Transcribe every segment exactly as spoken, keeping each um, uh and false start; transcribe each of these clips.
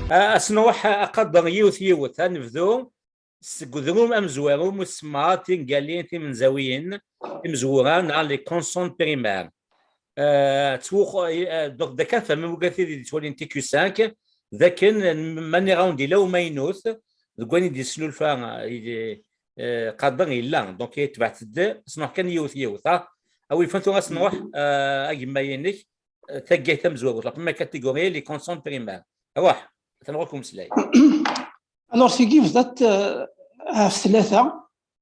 Ah, ad s-nruḥ, ah, aqader yiwet yiwet. Ad nebdu seg udrum amezwaru, musemma, tingalin, timenzawiyin, timezwura, neɣ les consonnes primaires. Ah, ttwux-, ah, donc, d akka tfehmem wigad i d-yettwalin T Q cinq, d akken ma nniɣ-awen-d yella umaynut, deg wayen i d-yesnulfa, ah, i-, ah, qader yella. Donc, yetbeɛ-t-id, ad s-nruḥ kan yiwet yiwet, ha? A wi yufan tura ad s-nruḥ, ah, agemma-inek, ah, taggayt tamezwarut, la première catégorie, les consonnes primaires. Ruḥ, tenɣa-k umeslay. Alors, tigi bḍat, euh, ɣef tlata,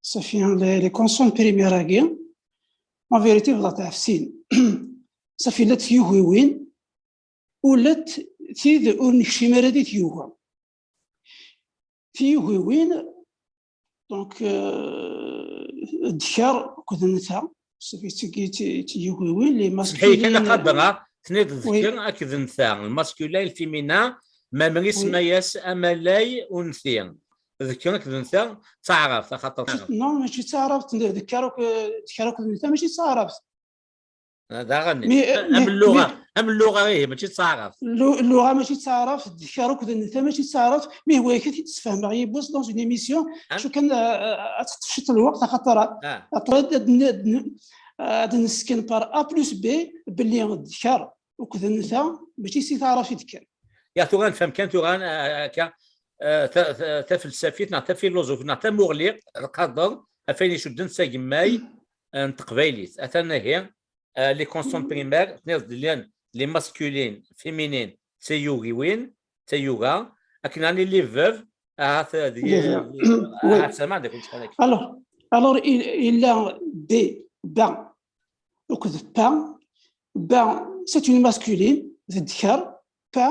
safi, les, les consonnes primaires-agi, en vérité, bḍat ɣef sin. Safi, llant tyugiwin, u llant tid ur nekcim ara di tyuga. Tyugiwin, donc, euh, ddker akked nta, safi, tigi ti-, tyugiwin, les masculins. Semḥ-iyi kan, aqader, ha? Tenniḍ d ddker akked nta, le masculin, le féminin, ma mi semma-yas amalay unti. D ddker akked nta, d taɛrabt, axaṭer. Non, mačči d taɛrabt, ddker akk-, ddker akked nta, mačči d taɛrabt. Ah, daɣen. Mais, euh, am mais, lluɣa, mais am lluɣa, ihi, mačči d taɛrabt. Llu-, lluɣa mačči d taɛrabt, ddker akked nta mačči d taɛrabt, mais wa kan i d-sfehmeɣ yiwwas dans une émission, acu kan, euh, euh, ad teṭṭef ciṭ n lweqt, axaṭer, ah, axaṭer ad, ad n-, ad n-, ad nesken par A plus B belli ddker akked nta mačči si taɛrabt i d-kkan. Ya, tura nefhem kan tura, ah, akka, ah, ta-, ta-, tafelsafit neɣ tafiluzufit neɣ tamuɣli, lqader, ɣef wayen icudden s agemmay, ah, n teqbaylit. Atan ahi, ah, les consonnes primaires, tenniḍ-d llan les masculines, féminines, d tayugiwin, d tayuga, akken ɛni les verbes, ahat d, les verbes, oui, ahat sama d akken ttxalak. Alors, alors, il, il a B, ba, akked pa, ba, c'est une masculine, d ddker, pa,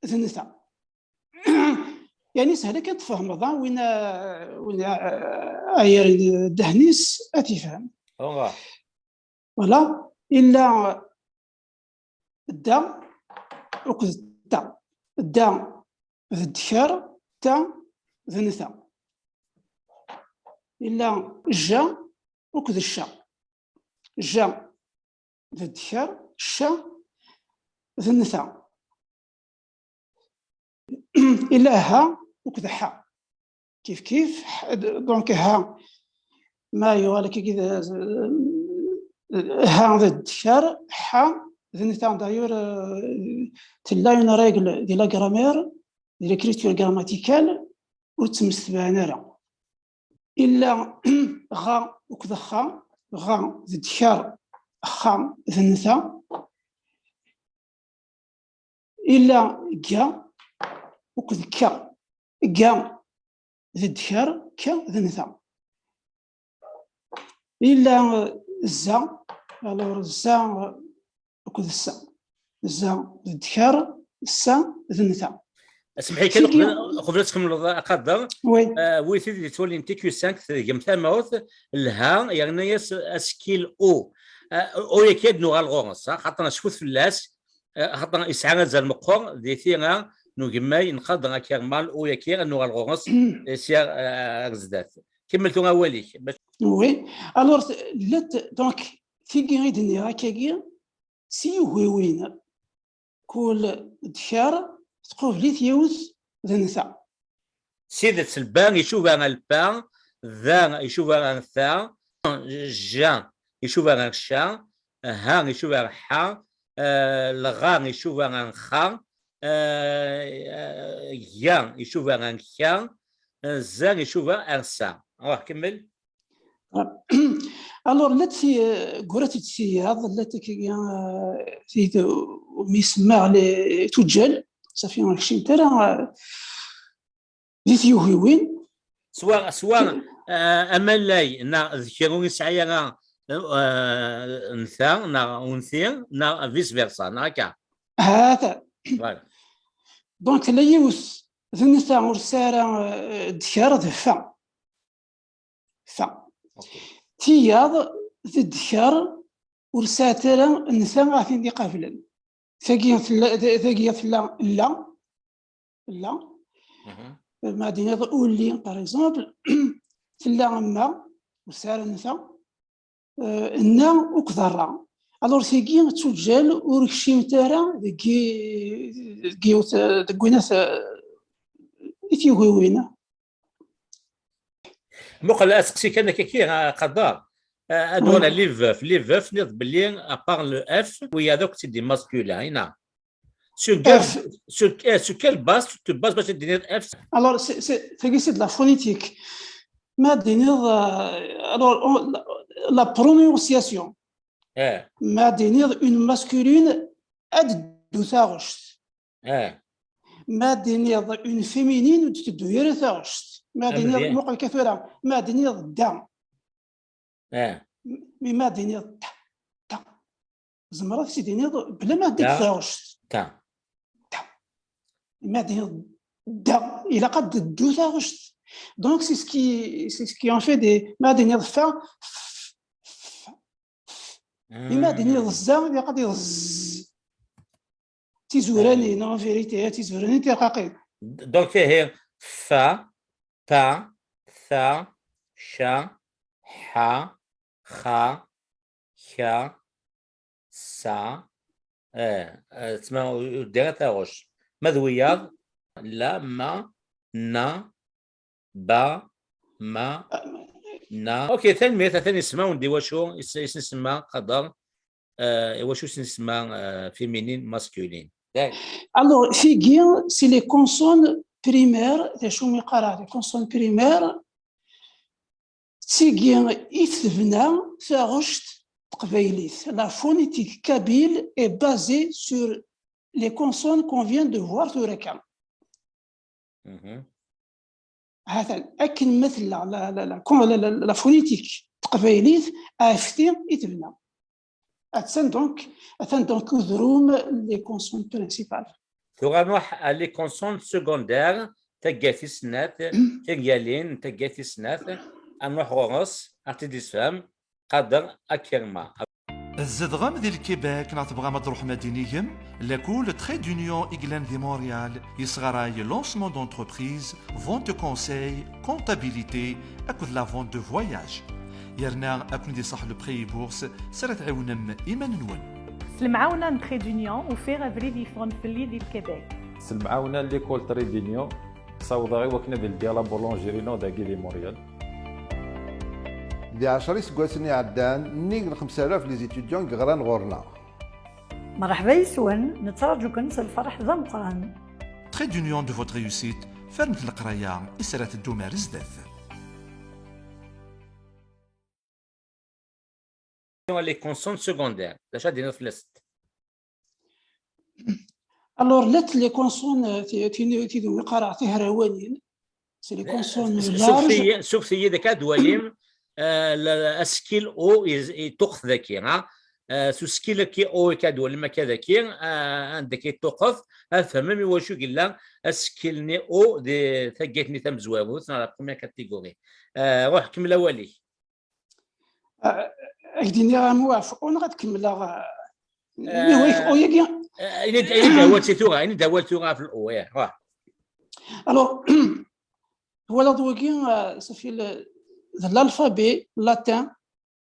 d nta. Yani, sehla kan tfehmeḍ, ah, win, ah, win, ah, ay yerren ddehn-is ad t-ifhem. Voilà. Illa da akked ta. Da d ddker, ta d nta. Illa ja akked ca. Ja d ddker, ca d nta. Illa ha akked ḥa. Kif kif, ḥ-, donc ha, ma yuɣal akka d, ha d ddker, ḥa d nta. D'ailleurs, euh, tella une règle de la grammaire, de l'écriture grammaticale, ur ttemsetbaɛen ara. Illa ɣa akked xa, ɣa d ddker, xa d nta. Illa ga akked ka. Ga d ddker, ka d nta. Illa, euh, za, alors za, euh, akked sa. Za d ddker, sa d nta. Semḥ-iyi kan, tigi qbel, qbel ad tkemmleḍ, a Qader. Oui. Euh, wi tid yettwalin T Q cinq, tgem tamawt, lha, yerna-yas asekkil O. Euh, O-yaki ad nuɣal ɣur-s, ha, xaṭer necfut fell-as, euh, xaṭer yesɛa azal meqqer di tira n ugemmay n Qader Akermal, O-yaki ad nuɣal ɣur-s, euh, sya, euh, ar zdat. Kemmel tura awal-ik. Oui. Alors, llant, donc, tigi i d-nniɣ akkagi, s tyugiwin. Kul ddker tqubel-it yiwet d nta. S tidet, lba icuba ar lpa, da icuba ar ta, ja icuba ar ca, ha icuba ar ḥa, eh, lɣa icuba ar xa, eh, ga icuba ar ka, eh, za icuba ar sa. Ruḥ, kemmel. Alors, llant ti-, ggurat-d tiyaḍ, llant akkagi, euh, tid umi semmaɣ les tuǧǧal, safi ur kcint ara, euh, di tyugiwin. Swa, swa, euh, amalay, neɣ d kra ur yesɛi ara, euh, nta, neɣ unti, neɣ vice versa, neɣ akka? Hata. Voilà. Donc, tella yiwet d nta ur tesɛi ara, euh, ddker, d fa. Fa. Ok. Tiyaḍ d ddker ur sɛant ara nta ad ten-iqablen. Tagi tella, tagi tella la, la. Mhm. Ma d-tiniḍ ulli, par exemple, tella ma ur tesɛi ara nta. Euh, nna akked ra. Alors, tigi d tuǧǧal ur kciment ara deg i- deg yiwet, deg winat, eh, i tyugiwin. Muqel aseqsi kan akka ki, a Qader. Ad uɣal les veufs, les veufs, tenniḍ belli à part le F, wiyaḍ akk c'est des masculins, ina. Sur quelle, sur, eh, sur quelle base tu te bases bac ad d-tiniḍ F? Alors, c'est, c'est, tagi, c'est de la phonétique. Ma d-tiniḍ, euh, alors, on- la, la prononciation. Eh, Ma d-tiniḍ une masculine, ad d-teddu taɣect. eh, Ma d-tiniḍ une féminine, ur d-teddu ara taɣect. Ma d-tiniḍ, bien. Muqel kan tura, ma d-tiniḍ da, eh, mais ma d-tiniḍ ta, ta, tzemreḍ ad t-id-tiniḍ bla ma d-teddu Da. taɣect. ta. Ma d-tiniḍ da, ilaq ad d-teddu taɣect. Donc, c'est ce qui, c'est ce qui en fait des, ma d-tiniḍ fa, f- f- f- ma d-tiniḍ za, ilaq ad tiniḍ z. Tizuranin, en vérité, tizuranin tirqaqin. Donc, ihi, fa, pa, tha, ca, ḥa, xa, ka, sa, eh, eh, tma ur d-teddi ara taɣect. Ma d wiyaḍ, la, ma, na, ba, ma, na. Ok, tanemmirt, atan ismawen di wacu is- i sen-semma Qader, eh, i wacu i sen-semma, eh, féminine, masculine. D'accord. Alors, tigi, c'est les consonnes primaires, d acu mi qqareɣ les consonnes primaires, d tigi i tebna taɣect teqbaylit. La phonétique kabyle est basée sur les consonnes qu'on vient de voir tura kan. Mhm. Hatan, akken ma tella la, la, la, la, la, la phonétique teqbaylit, ɣef ti i tebna. Atan donc, atan donc udrum les consonnes principales. Tura nruḥ à les consonnes secondaires, taggayt tis snat, tingalin, taggayt tis snat, ad nruḥ ɣur-s, ad ɣ-t-id-isfhem, Qader Akirma. Tzedɣem di Lkibek neɣ tebɣam ad d-truḥem ad d-tinigem? Lakul Trait d'Union i yellan di Montréal yesɣaray lancement d'entreprise, vente de conseil, comptabilité akked la vente de voyage. Yerna ad ken-id-iṣaḥ le prêt et bourse s ara tɛiwnem iman-nwen. S lemɛawna n Trait d'Union, ufiɣ abrid yeffɣen fell-i di Lkibek. S lemɛawna n l'école Trait d'Union, ssawḍeɣ i wakken ad ldiɣ la boulangerie-inu dagi di Montréal. Di ɛecra iseggasen iɛeddan, nnig n xemsa alaf les étudiants i yeɣran ɣur-neɣ. Mṛeḥba yes-wen, nettraǧu-ken s lferḥ d ameqqran. Trait d'Union de votre réussite, fernet leqraya i s ara teddum ar zdat. Les consonnes secondaires, d acu ad d-tiniḍ fell-asent? Alors, let les consonnes, euh, ti- ti- ti- qqareɣ tihrawanin, c'est les consonnes larges. Sufet-iyi-d akka ad walim, euh, la- asekkil O i- yeṭṭuqet daki, ha? Euh, s usekkil-agi O i ad walim akka daki, euh, anda akka yeṭṭuqet, ad tfehmem i wacu yella asekkil-nni O di taggayt-nni tamezwarut, neɣ la première catégorie. Euh, ruḥ, kemmel awal-ik. Euh, ad k-d-iniɣ amu ɣef O neɣ ad kemmleɣ, euh, Euh, O-yagi. Euh, ini-d ini-d awal si tura, ini-d awal tura ɣef l-O, eh, ruḥ. Alors, twalaḍ wagi, euh, safi le- d l'alphabet latin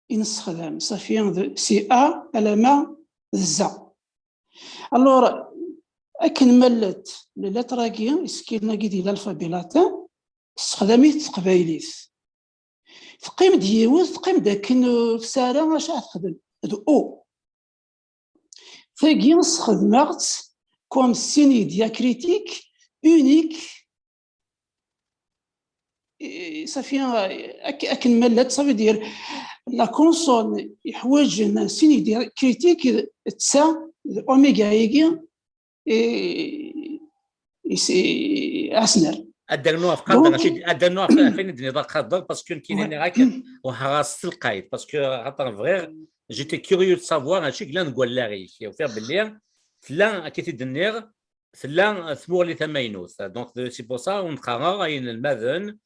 i nessexdam, safi d- si A alamma d Z. Alors, akken ma llant les lettres-agi, isekkilen-agi di l'alphabet latin, tessexdam-it teqbaylit. Teqqim-d yiwet, teqqim-d akken ur tesɛi ara acu ara texdem, d O. Tagi sxedmeɣ-tt comme signe diacritique unique. Et ça fait, euh, ak- akken ma llant, ça veut dire la consonne yeḥwaǧen un signe diacritique, d ta d oméga-agi, et et c'est asner. Ad d-rnuɣ ɣef Qader, donc, acu d- ad d-rnuɣ ɣef ɣef ayen i d-tenniḍ a Qader, parce que nekkini nniɣ-ak, ruḥeɣ ɣer-s s telqayt, parce que xaṭer bɣiɣ, j'étais curieux de savoir acu yellan deg wallaɣ-ik. Ufiɣ belli tella, akka i t-id-nniɣ, tella tmuɣli tamaynut. Donc, c'est pour ça, ur neqqar ara inelmaden,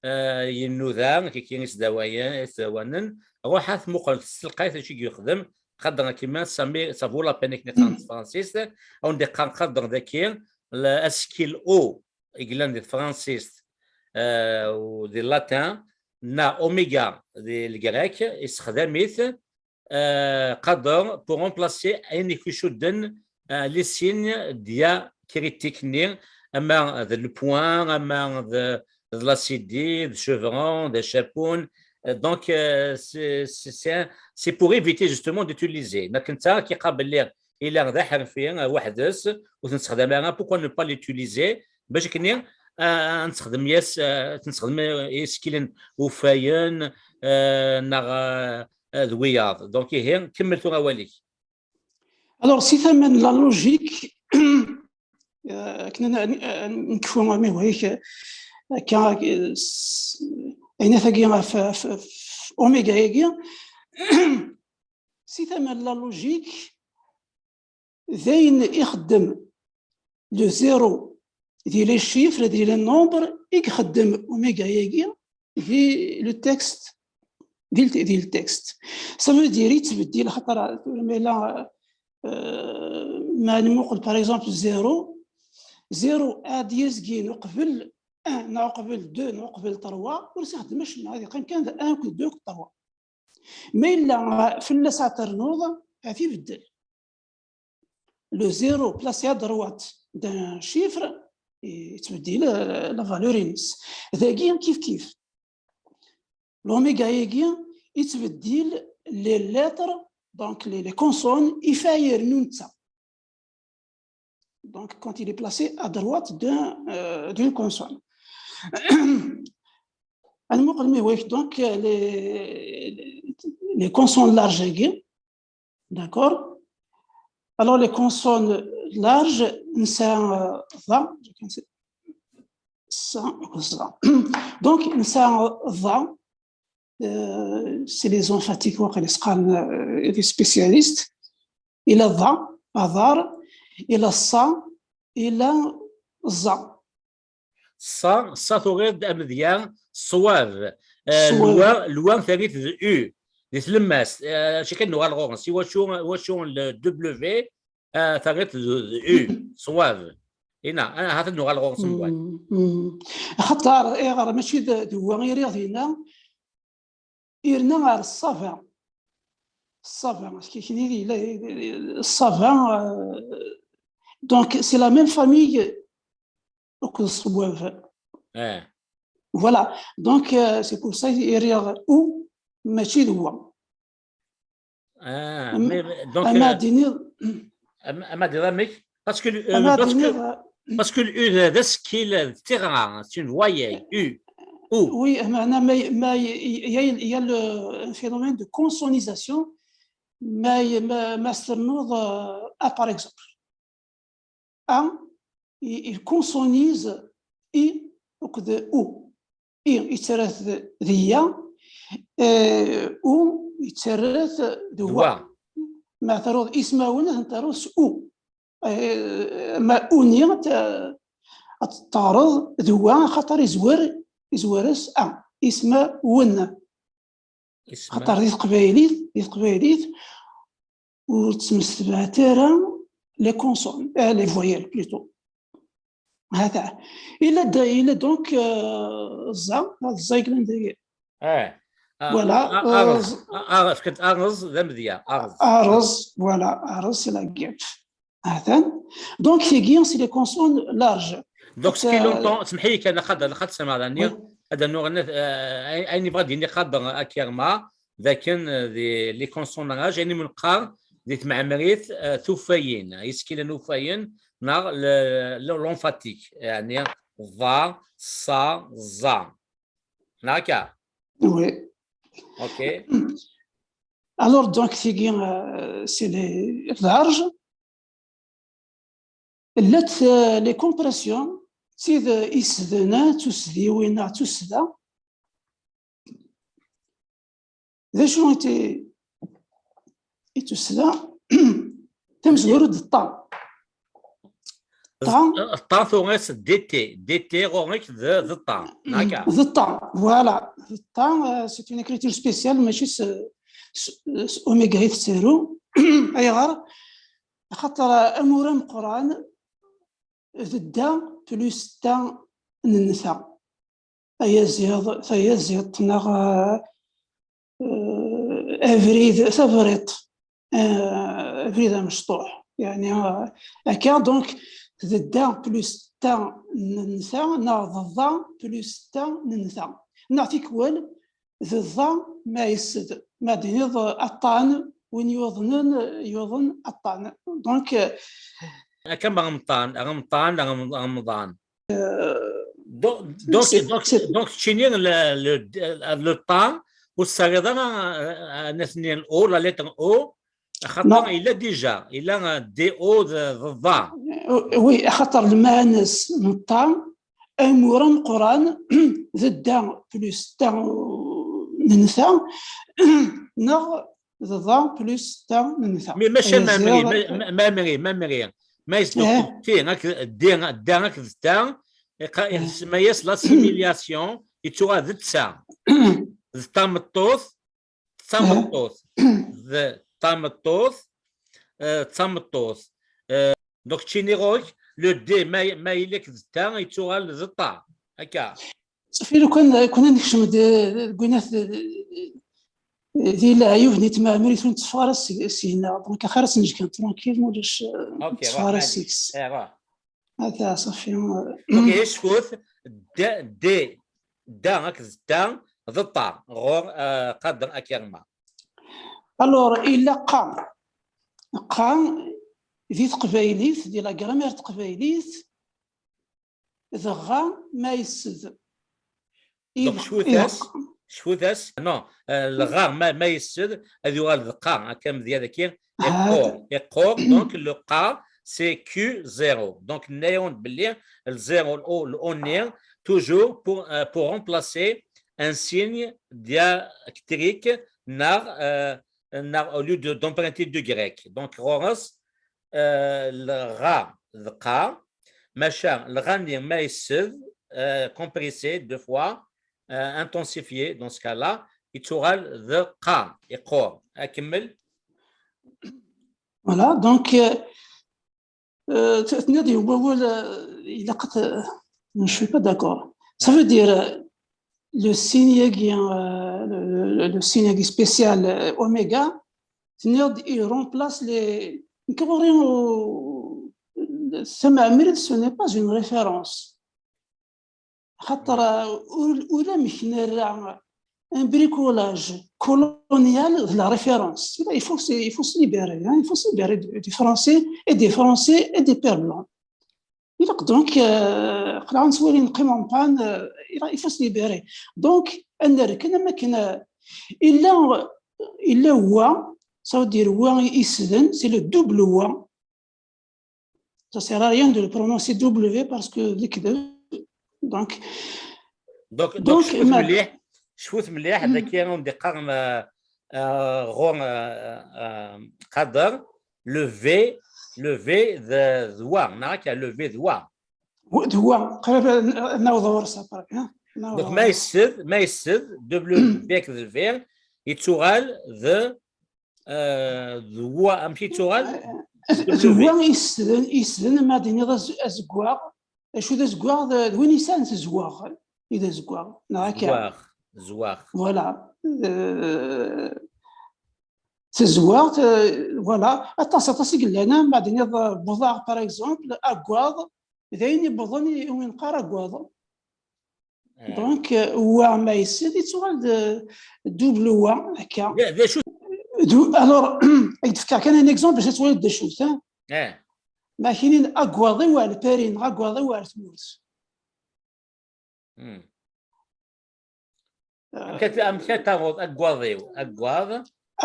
euh, yennuda, kiki isdawayen, isdawanen, ruḥ ad tmuqel s telqayt acu i yexdem, Qader Akirma, ça vaut la peine akken iqqaren s tefransist, ad wen-d-iqqar Qader daki, la- asekkil O i yellan di tefransist, euh, u di latin, na oméga di legrek, issexdam-it, euh, Qader, pour remplacer ayen i k-icudden, euh, les signes diacritiques-nni, ama d le point, ama d, d l'acide, d chevron, d chapon. Euh, donc, euh, c'est, c'est, c'est un- c'est pour éviter justement d'utiliser. Donc, netta ki qabel ila d aḥerfi, euh, weḥd-s, ur t-nessexdam ara. Pourquoi ne pas l'utiliser? Bac akken, euh, ad nessexdem yas, euh, ad nessexdem, euh, isekkilen ufayen, euh, neɣ, euh, euh, d wiyaḍ. Donc, ihi, kemmel tura awal-ik. Alors, si tama n la logique, euh, akken ad n-, ad nekfu amihi-k, euh, akka, euh, s-, ayen atagi ɣef, ɣef, ɣef oméga-agi, si tama n la logique, d ayen ixeddem le zéro di les chiffres, di les nombres, i ixeddem oméga-agi di le texte, di le, di le texte. Ça veut dire, yettbeddil, xaṭer, ma yella, euh, ma nmuqel, par exemple, zéro, zéro ad d-yezgin uqbel un, neɣ uqbel deux, neɣ uqbel trois, ur s-ixeddem acemma, ad yeqqim kan d un, d deux, d trois. Ma yella fell-as ad ternuḍ, ad t-ibeddel. Le zéro placé à droite d'un chiffre, yettbeddil, euh, la valeur-ines. Dagi, kif kif. L'oméga-agi, yettbeddil les lettres, donc les, les consonnes, ifayer nunta. Donc, quand il est placé à droite d'un, euh, d'une consonne. Donc, les, les, les consonnes larges, d'accord? Alors, les consonnes larges, ça, euh, va, ça, ça. Donc, ça, va, euh, c'est les emphatiques, euh, les spécialistes. Il a va, aḍar, il a ça, il a ça. Ça, ça, tuɣiḍ amedya, ṣṣwab. Euh, ṣṣwab. Lwa, lwa, territ d U. Di tlemmast, euh, acu kan nuɣal ɣur-s. Iwacu, iwacu le W, euh, territ d, d U. Ṣṣwab. Ina, ah, ha-t-ad nuɣal ɣur-s mbaɛd. Mm, mm. Axaṭer, ayɣer mačči d, d wa i riɣ dinna, yerna ar ṣṣaba. Ṣṣaba, parce que kini, il a, ṣṣaba, euh, donc c'est la même famille que le ṣṣwab. Eh. Voilà. Donc, euh, c'est pour ça i riɣ U, mačči d wa. Ah, mais, donc, ama euh, d-iniḍ, ama, ama d-iniḍ amek? Parce que, euh, ama parce que, d-iniḍ, euh, parce que le U d, d asekkil, d tiɣra, c'est une voyelle, U, U. Oui, mais, mais, mais il y a, il y a le, un phénomène de consonnisation, mais, mais, mais c'est un autre, euh, ah, par exemple. A, il, il consonnise I akked U. I yettarra-t d, d ya, eh, U yettarra-t d wa. Ma taruḍ ismawen, ad ten-taruḍ s U. Eh, ma uni, ad t-, ad t-taruḍ d wa, axaṭer izwer, izwer-as A. Ismawen. Xaṭer di teqbaylit, di teqbaylit, ur ttmestbat ara les consonnes, euh, les voyelles plutôt. هذا. Il a, il a donc, euh, ẓa, ẓa i yellan dagi. Eh. Voilà, euh, aɣeẓ, aɣeẓ, d amedya, aɣeẓ. Aɣeẓ, voilà, aɣeẓ, c'est la guêpe. Atan. Donc, tigi, c'est les consonnes larges. Donc, ce qu'il entend, semḥ-iyi kan, xaṭer, xaṭer, semɛani, ad nuɣ, euh, ayen yebɣa ad d-yini Qader Akirma, d akken, euh, di, les consonnes larges, ayen i neqqar di tmeɛmrit, euh, tufayin, isekkilen ufayen, neɣ le, le, l'emphatique, yeɛni ḍa, ṣa, ẓa. Neɣ akka? Oui. Ok. Alors, donc, tigi, euh, c'est les larges. Llant, euh, les compressions, d tid isden, d tusdiwin, d tusda. D acu i t-, i tusda? Tamezwarut d ṭa. Ṭa. Ṭa tuɣ-as D T. D T ɣur-k d, d ṭa. Neɣ akka? D ṭa, voilà. D ṭa, euh, c'est une écriture spéciale, mačči s, s, s oméga i tettaru. Ayɣer? Axaṭer amur ameqqran d dda plus ta n nnta. Tayaziḍ, tayaziḍt, neɣ, euh, euh, abrid, tabriṭ, euh, abrid amecṭuḥ. Yani, euh, akka, donc, d dda plus ta n nta, neɣ d ḍa plus ta n nta. Neɣ tikwal, d ḍa ma yessed. Ma d-tiniḍ aṭṭan, win yuḍnen, yuḍen aṭṭan. Donc, euh, Akka ma ɣemṭan, ɣemṭan, ɣem- ɣemḍan. Donc, donc, C'est- donc, c'est- donc, keččini le, le, le ṭa, ur tessariḍ ara, euh, euh, natni, o, la lettre O, axaṭer Non. Yella déjà, yella, euh, D O d, d ḍa. Oui, axaṭer lmeɛna-s n ṭa, amur ameqqran, d dda plus ta n nta, neɣ d ḍa plus ta n nta. Mais maca Aya mamri, ziɣ- ma- ma- mamri, mamri. Ma yesdukkel Eh. ti, akked d, dda akked ta, iqa- Eh. isemma-yas l'assimilation, yettuɣal d ta. D tameṭṭut, d tameṭṭut. D tameṭṭut, euh, d tameṭṭut. Euh, donc, keččini ɣur-k, le D, ma, ma yella d ta, yettuɣal d ṭa. Akka. Safi, lukan, lukan ad nekcem d, deg winat d, di leɛyub n tmeɛmrit ur netteffeɣ ara si- seg-neɣ. Donc, axir ad s-nǧǧ kan tranquille, ma ulac, euh, ur Ok, netteffeɣ ruḥ, ara mani. seg-s. Eh, ruḥ. Ata, safi. Ok, acku d, d, d, da akked ta, d ṭa, ɣur, euh, Qader Akerma. Alors, illa qa. Qa, di teqbaylit, di la grammaire teqbaylit, d ɣa ma yessed. Donc, cfut-as, cfut-as, non, euh, le ɣa ma, ma yessed, ad yuɣal d qa, akka am dya daki, iqqur, iqqur, donc le qa, c'est Q zéro. Donc, nenna-yawen belli le zéro, le O, le O-nni, toujours pour, euh, pour remplacer un signe diacritique, neɣ, euh, neɣ au lieu de, d'emprunter du grec. Donc, ɣur-s, euh, le ɣa d qa, maca le ɣa-nni ma yessed, euh, compressé deux fois, euh, intensifié, dans ce cas-là, yettuɣal d qa, iqqur. Akemmel. Voilà, donc, euh, euh, tenniḍ-d wawal, euh, ilaq ad, euh, je suis pas d'accord. Ça veut dire, euh, le signe-agi, euh, le, le- le signe-agi spécial, euh, oméga, tenniḍ-d, il remplace les, nekk ɣur-i, euh, tameɛmrit, ce n'est pas une référence. Xaṭer, euh, ul- ulamek nerra un bricolage colonial de la référence. Il faut, se- il faut se libérer, hein, il faut se libérer du, du français et des Français et des pères blancs. Il faut donc, euh, qleɛ nettwali neqqim en panne, euh, il faut se libérer. Donc, ad nerr kan am akken, euh, illa, illa wa, ça veut dire wa yessden, c'est le double wa. Ça sert à rien de le prononcer W parce que d lekdeb. Donc, Donc, donc, donc, cfut ma- mliḥ, cfut mliḥ, d akken i wen-d-iqqar, euh, euh, ɣur, euh, euh, Qader, le V, le V d, d wa, neɣ akka, le V d wa. D wa, qrib ad naweḍ ɣur-s après, hein? Naweḍ Donc, ɣur-s. Ma yessed, ma yessed, W V akked V, yettuɣal d, euh, d wa, amek yettuɣal? D wa yessden, yessden, ma d-iniḍ az- azeggaɣ. Acu d azeggaɣ? D, d win yesɛan tezwaɣ. I d azeggaɣ, neɣ akka? Zwaɣ, zwaɣ. Voilà. Euh, tezwaɣ, euh, voilà. Aṭas, aṭas i yellan, hein, ma d-iniḍ, euh, buḍaɣ, par exemple, aggaḍ, d ayen iwwḍen i win qqar aggaḍ. Eh. Donc, euh, wa ma yessed, yettuɣal d double wa, akka. D d acu? Du- alors, ad k-d-fkeɣ kan un exemple, bac ad twaliḍ d acu-t, hein. Eh. Ma kinin aggaḍ-iw ar Lpari, neɣ aggaḍ-iw ar tmurt. Hmm. Amek ad, amek ad taruḍ aggaḍ-iw? Aggaḍ?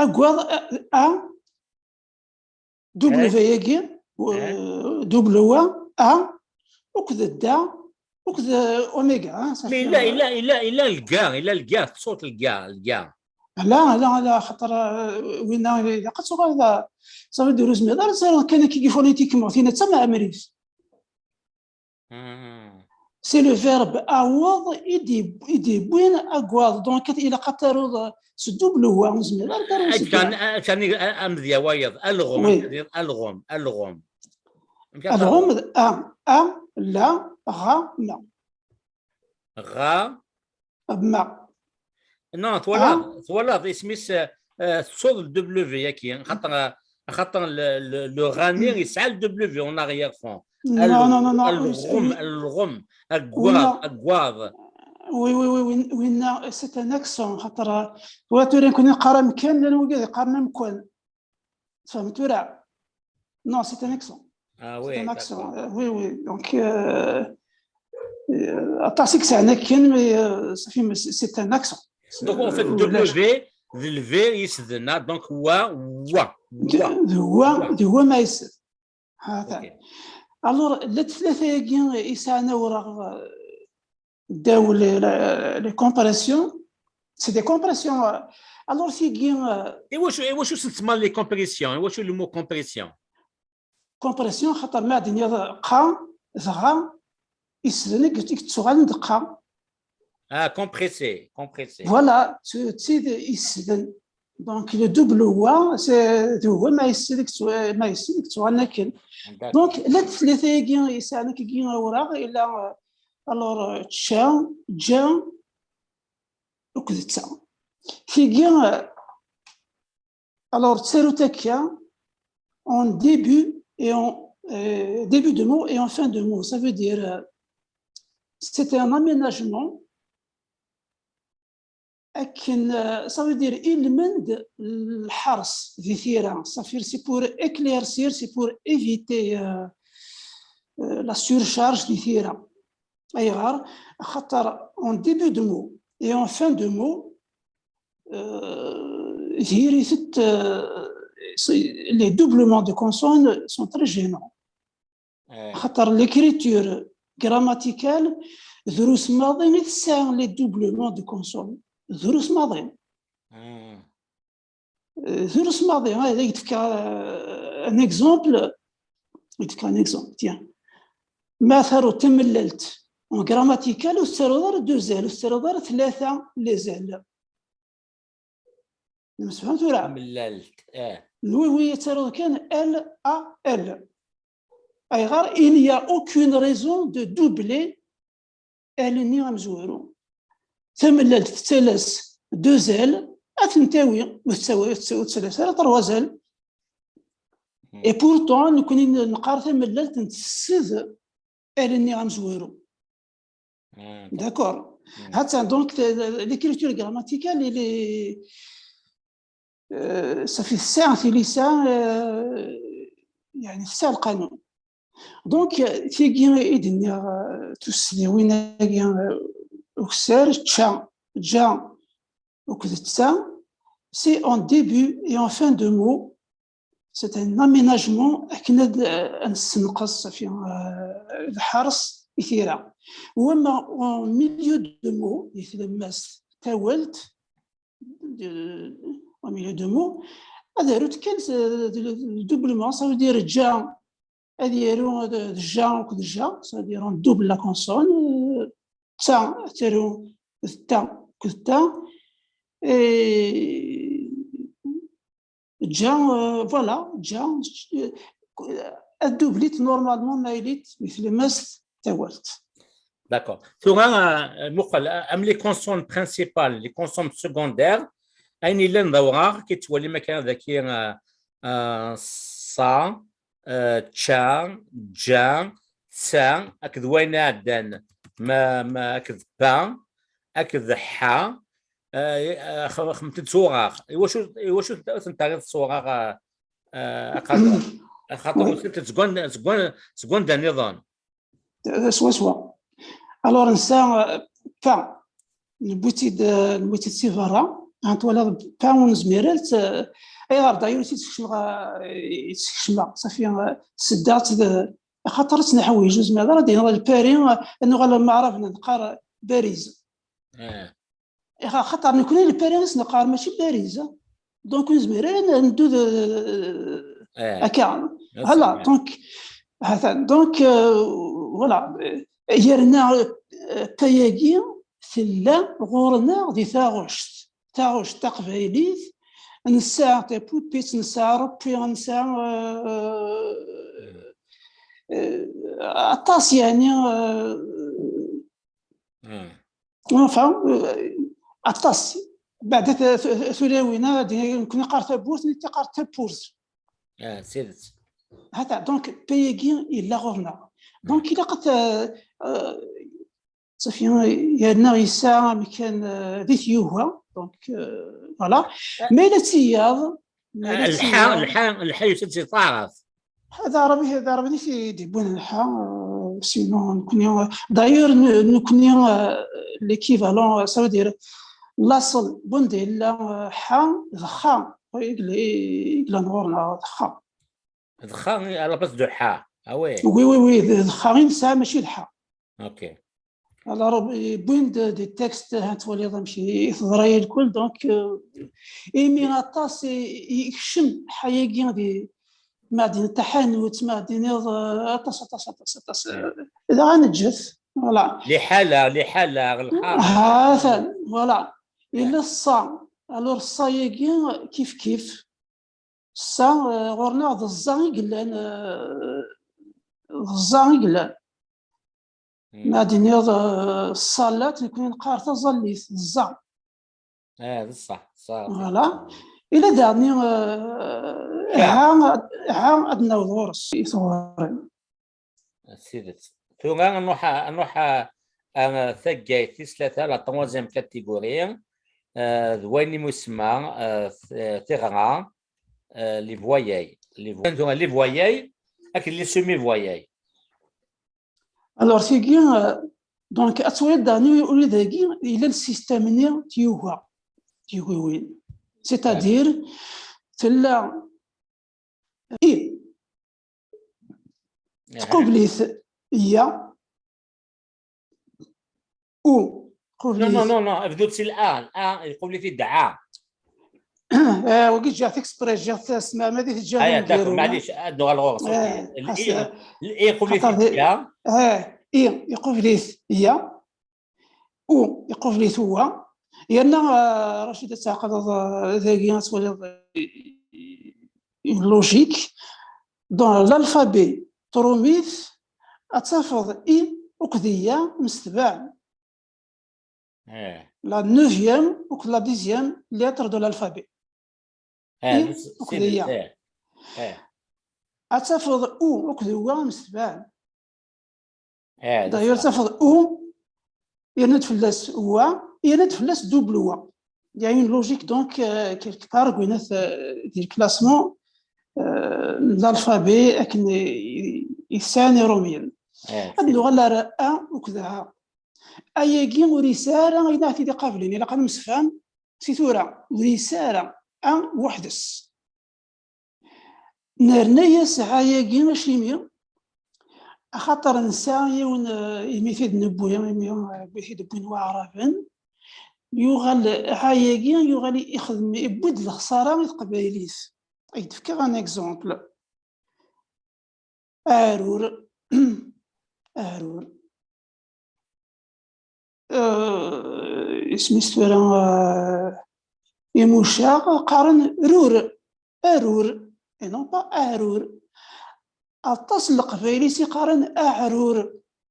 Aggaḍ, a, a, W-agi, Eh. W, A, akked da, akked oméga, hein, ça Mais fait il a, un- il a, il a, il a le gars, il a le gars, tu sautes le gars, le gars. Ala, ala, ala, xaṭer, euh, winna, ilaq ad tuɣal d, ça veut dire, ur zmireḍ ara ad tariḍ kan akka phonétiquement, tinna d tameɛmrit. Hmm. C'est le verbe aweḍ i d-, i d-yewwin aggaḍ. Donc, ilaq ad taruḍ s double wa, ur zmireḍ ara ad taruḍ s Akken, ggaɣ. akken, amedya wayeḍ, alɣem, Oui. Amek ad tiniḍ alɣem, alɣem. Amek ad Alɣem taruḍ? D A, A, la, ɣa, ma. Ɣa. Ma. Non, twalaḍ, twalaḍ, isem-is, euh, euh, tettuḍ le W-agi, xaṭer, xaṭer le, le, le rani yesɛa le W en arrière-fond. Non, non, non, non. Alɣem, alɣem, agwaḍ, agwaḍ. Oui, oui, oui, oui, c'est un accent. Xaṭer, euh, tura nekkni neqqar amkan, llan wigad yeqqaren amkan. Tfehmeḍ tura? Non, c'est un accent. Ah oui, un accent. Euh, oui, oui. Donc, euh, euh, aṭas i yesɛan akken, mais euh, ça fait, c'est un accent. Donc, en fait, W, d le V yesden, donc wa, wa, wa. D wa, d wa ma yesden. Alors, les tlata-agi yesɛan awraɣ ddaw les, les compressions, c'est des compressions. Alors, tigi. Et iwacu, iwacu s-nsemma les compressions? Iwacu le mot compression? Compression, xaṭer ma d-nniɣ qa, dɣa, isden i yettuɣalen d qa. Ah, compressé, compressé. Voilà, d tid isden. Donc, le double wa, c'est d wa ma yessid i yettuɣalen akken. Donc, la tlata-agi yesɛan akkagi awraɣ, ila, alors, tca, dja, akked ta. Tigi, alors, ttarut akka, en début et en euh, début de mot et en fin de mot. Ça veut dire, euh, c'est un aménagement. Akken, euh, ça veut dire, ilmend lḥers di tira. Ça fait, c'est pour éclaircir, c'est pour éviter euh, euh, la surcharge di tira. Ayɣer? Xaṭer en début de mot et en fin de mot, euh, diri-t, euh, les doublements de consonnes sont très gênants. Xaṭer l'écriture grammaticale, drus maḍi i tesɛa les doublements de consonnes. Drus maḍi. Drus maḍi, ad ak-d-fkeɣ un exemple. Ad ak-d-fkeɣ un exemple, tiens. Ma taruḍ tamellalt en grammatical, ur tettaruḍ ara deux L, ur tettaruḍ ara tlata les L. Nemsefham tura? Tamellalt, eh. Oui, oui, ad taruḍ kan L A L. Ayɣer? Il n'y a aucune raison de doubler L-nni amezwaru. Tamellalt tettalas deux L, ad ten-tawi, ur tettawi, ur tettawi, ur tettalas ara trois L. Et pourtant, nekkni neqqar tamellalt nessed L-nni amezwaru. D'accord. Attends, donc l'écriture grammaticale, il est, euh, ça fait ça, c'est ça, euh, يعني, c'est le canon. Donc, tigi i d-nniɣ, euh, tussdiwin-agi, euh, ukessar, tca, dja, akked ta, c'est en début et en fin de mot, c'est un aménagement akken ad, euh, ad nessenqes, ça fait, euh, lḥers i tira. Wama en milieu de mot, di tlemmast tawalt, en milieu de mot, ad arut kan le doublement, ça veut dire dja, ad yaru d ja akked ja, c'est-à-dire on double la consonne, euh, ta, ad taru d ta akked ta, et dja, euh, voilà, dja, euh, ad doublit normalement ma yellit di tlemmast tawalt. D'accord. Tura, euh, muqel, euh, am les consonnes principales, les consonnes secondaires, ayen yellan d awraɣ, ki tettwalim akka daki, euh, euh, sa, euh, tca, dja, ta, akked wayen iɛeddan, ma, ma, akked pa, akked ḥa, euh, euh, xedment-d s uwraɣ. Iwacu, iwacu ur ten-terriḍ s uwraɣ, euh, euh, axaṭer, axaṭer usant-d seg wan-, seg wan-, seg wanda nniḍen. Swaswa. Alors, nesɛa, euh, pa, newwi-tt-id, euh, newwi-tt-id si berra, ahat twalaḍ pa ur nezmir ara, euh, ayɣer d'ailleurs i tt-id-skecmeɣ, euh, i tt-skecmeɣ, safi, euh, seddaɣ-tt d, axaṭer ad tt-neḥwiǧ, ur zmireɣ ara ad iniɣ lpari, euh, ad nuɣal am Aɛraben ad neqqar bariz. Axaṭer nekkni lpari i s-neqqar mačči bariz. Donc, ur nezmir ara ad neddu d, akka. Voilà, donc, donc, euh, voilà. Yerna, euh, tayagi tella ɣur-neɣ di taɣect. Taɣect taqbaylit, nesɛa tapupitt, nesɛa aṛebbi, nesɛa, euh, euh, aṭas, yeɛni, euh, enfin, euh, aṭas. Beɛda t- t- tulawin-a, d- nekkni qqar tawwurt, nitni qqar tawwurt. Ah, d tidet. Hata, donc, P-agi yella ɣur-neɣ. Donc, ilaq ad t- safi, yerna yesɛa amkan, euh, di tyuga. Donc, euh, voilà. Ma yella d tiyaḍ, ma yella d Lḥa, tiyaḍ. lḥa, lḥa yusa-d si taɛrabt. D aɛrabi, d aɛrabi i t-id-iwwin lḥa, euh, sinon, nekkni, euh, d'ailleurs, ne- nekkni, euh, l'équivalent, euh, ça veut dire, laṣel, wanda yella, euh, ḥa, d xa, i yella- i yellan ɣur-neɣ, d xa. D xa à la place de ḥa. Ah ouais. Oui, oui, oui, d d xa i nesɛa, mačči d ḥa. Ok. Alors, wwin-d des textes, ha twaliḍ amek i teḍra i lkul, donc, euh, imi aṭas i i yekcem ḥa-agi di, ma ad d-tiniḍ taḥanut, ma ad d-tiniḍ, euh, aṭas, aṭas, aṭas, aṭas, euh, dɣa neǧǧet, voilà. Liḥala, liḥala, lḥara. Hatan, voilà. Yella ṣṣa. Alors, ṣṣa-agi, kif kif. Ṣṣa, euh, ɣur-neɣ d ẓẓa i yellan, euh, d ẓẓa i yellan. Ma ad d-tiniḍ, euh, ṣṣalat, nekkni neqqar taẓallit, d ẓẓa. Ah, d ṣṣeḥ, ṣṣeḥ. Voilà. Ila daɣen, euh, ha, ha ad naweḍ ɣur-s i tɣuri. D tidet. Tura ad nruḥ, ad nruḥ a, a taggayt tis tlata, la troisième catégorie, euh, d wayen i musemma, euh, t- tiɣra, euh, les voyelles. Les vo- tura les voyelles, akked les semi-voyelles. Alors, tigi, euh, donc, ad twaliḍ daɣen ula dagi, yella le système-nni n tyuga, tyugiwin. C'est-à-dire, tella i tqubel-it ya, u Non, non, tqubel-it. non, non, bdu-d si l'a, l'a, iqubel-it-id a. Eh, wagi ǧǧiɣ-t exprès, ǧǧiɣ-t s tmeɛmada i teǧǧiɣ Aya, deg umgaru. D'accord, معليش, ad nuɣal ɣur-s. Eh, L-, xas, i, eh, l-, i iqubel-it-id xaṭer ya. Eh, i iqubel-it ya, u iqubel-it wa. Yerna, eh, Racid, ad tɛeqleḍ, eh, dagi ad twaliḍ, eh, une logique. Dans l'alphabet trumit, ad tafeḍ i akked ya msetbaɛen. Eh, La neuvième akked la dixième lettre de l'alphabet. eh, I d s- akked d- ya. eh, eh, Ad tafeḍ u akked wa msetbaɛen. eh, d D'ailleurs, ṣṣeḥ. tafeḍ u, yerna-d fell-as wa, yerna-d fell-as double wa. Il y a une logique, donc, euh, quelque part, euh, du classement, euh, de l'alphabet, akken i- i sɛan Iṛumyen. Eh, Ad nuɣal ar a akked ha. Ayagi ur yesɛi ara ayen ara t-id-iqablen, ilaq ad nemsefham si tura, ur yesɛi ara a weḥd-s. Nerna-yas ayagi acimi, axaṭer nesɛa yiwen, eh, imi t-id-newwi, imi, eh, imi t-id-wwin waɛraben, yuɣal ayagi, yuɣal ixdem, yewwi-d lexsara i teqbaylit. Ad k-d-fkeɣ un exemple. Aɛrur. Aɛrur. Euh, isem-is tura, euh, imucaɣ, qqaren rur, arur, et non pas aɛrur. Aṭas n leqbayel i s-iqqaren aɛrur,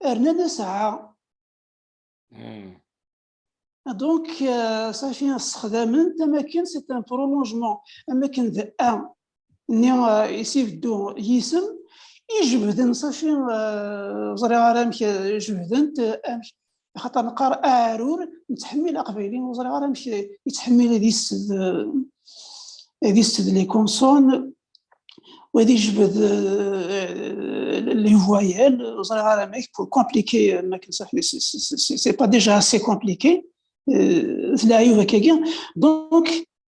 rnan-as a. Hmm. Donc, euh, safi, ssexdamen-t am akken c'est un prolongement, am akken d a nni, euh, i s-ibeddu yisem, i jebden, safi, euh, ẓriɣ ara amek, euh, jebden-t, euh, amek, axaṭer neqqar aɛrur, nettḥemmil aqbayli, ur ẓriɣ ara amek yettḥemmil ad yessed, euh, ad yessed les consonnes, u ad yejbed, euh, les voyelles, ur ẓriɣ ara amek, pour compliquer, euh, ma akken safi, c'est, c'est, c'est, c'est pas déjà assez compliqué, euh, d leɛyub akkagi. Donc,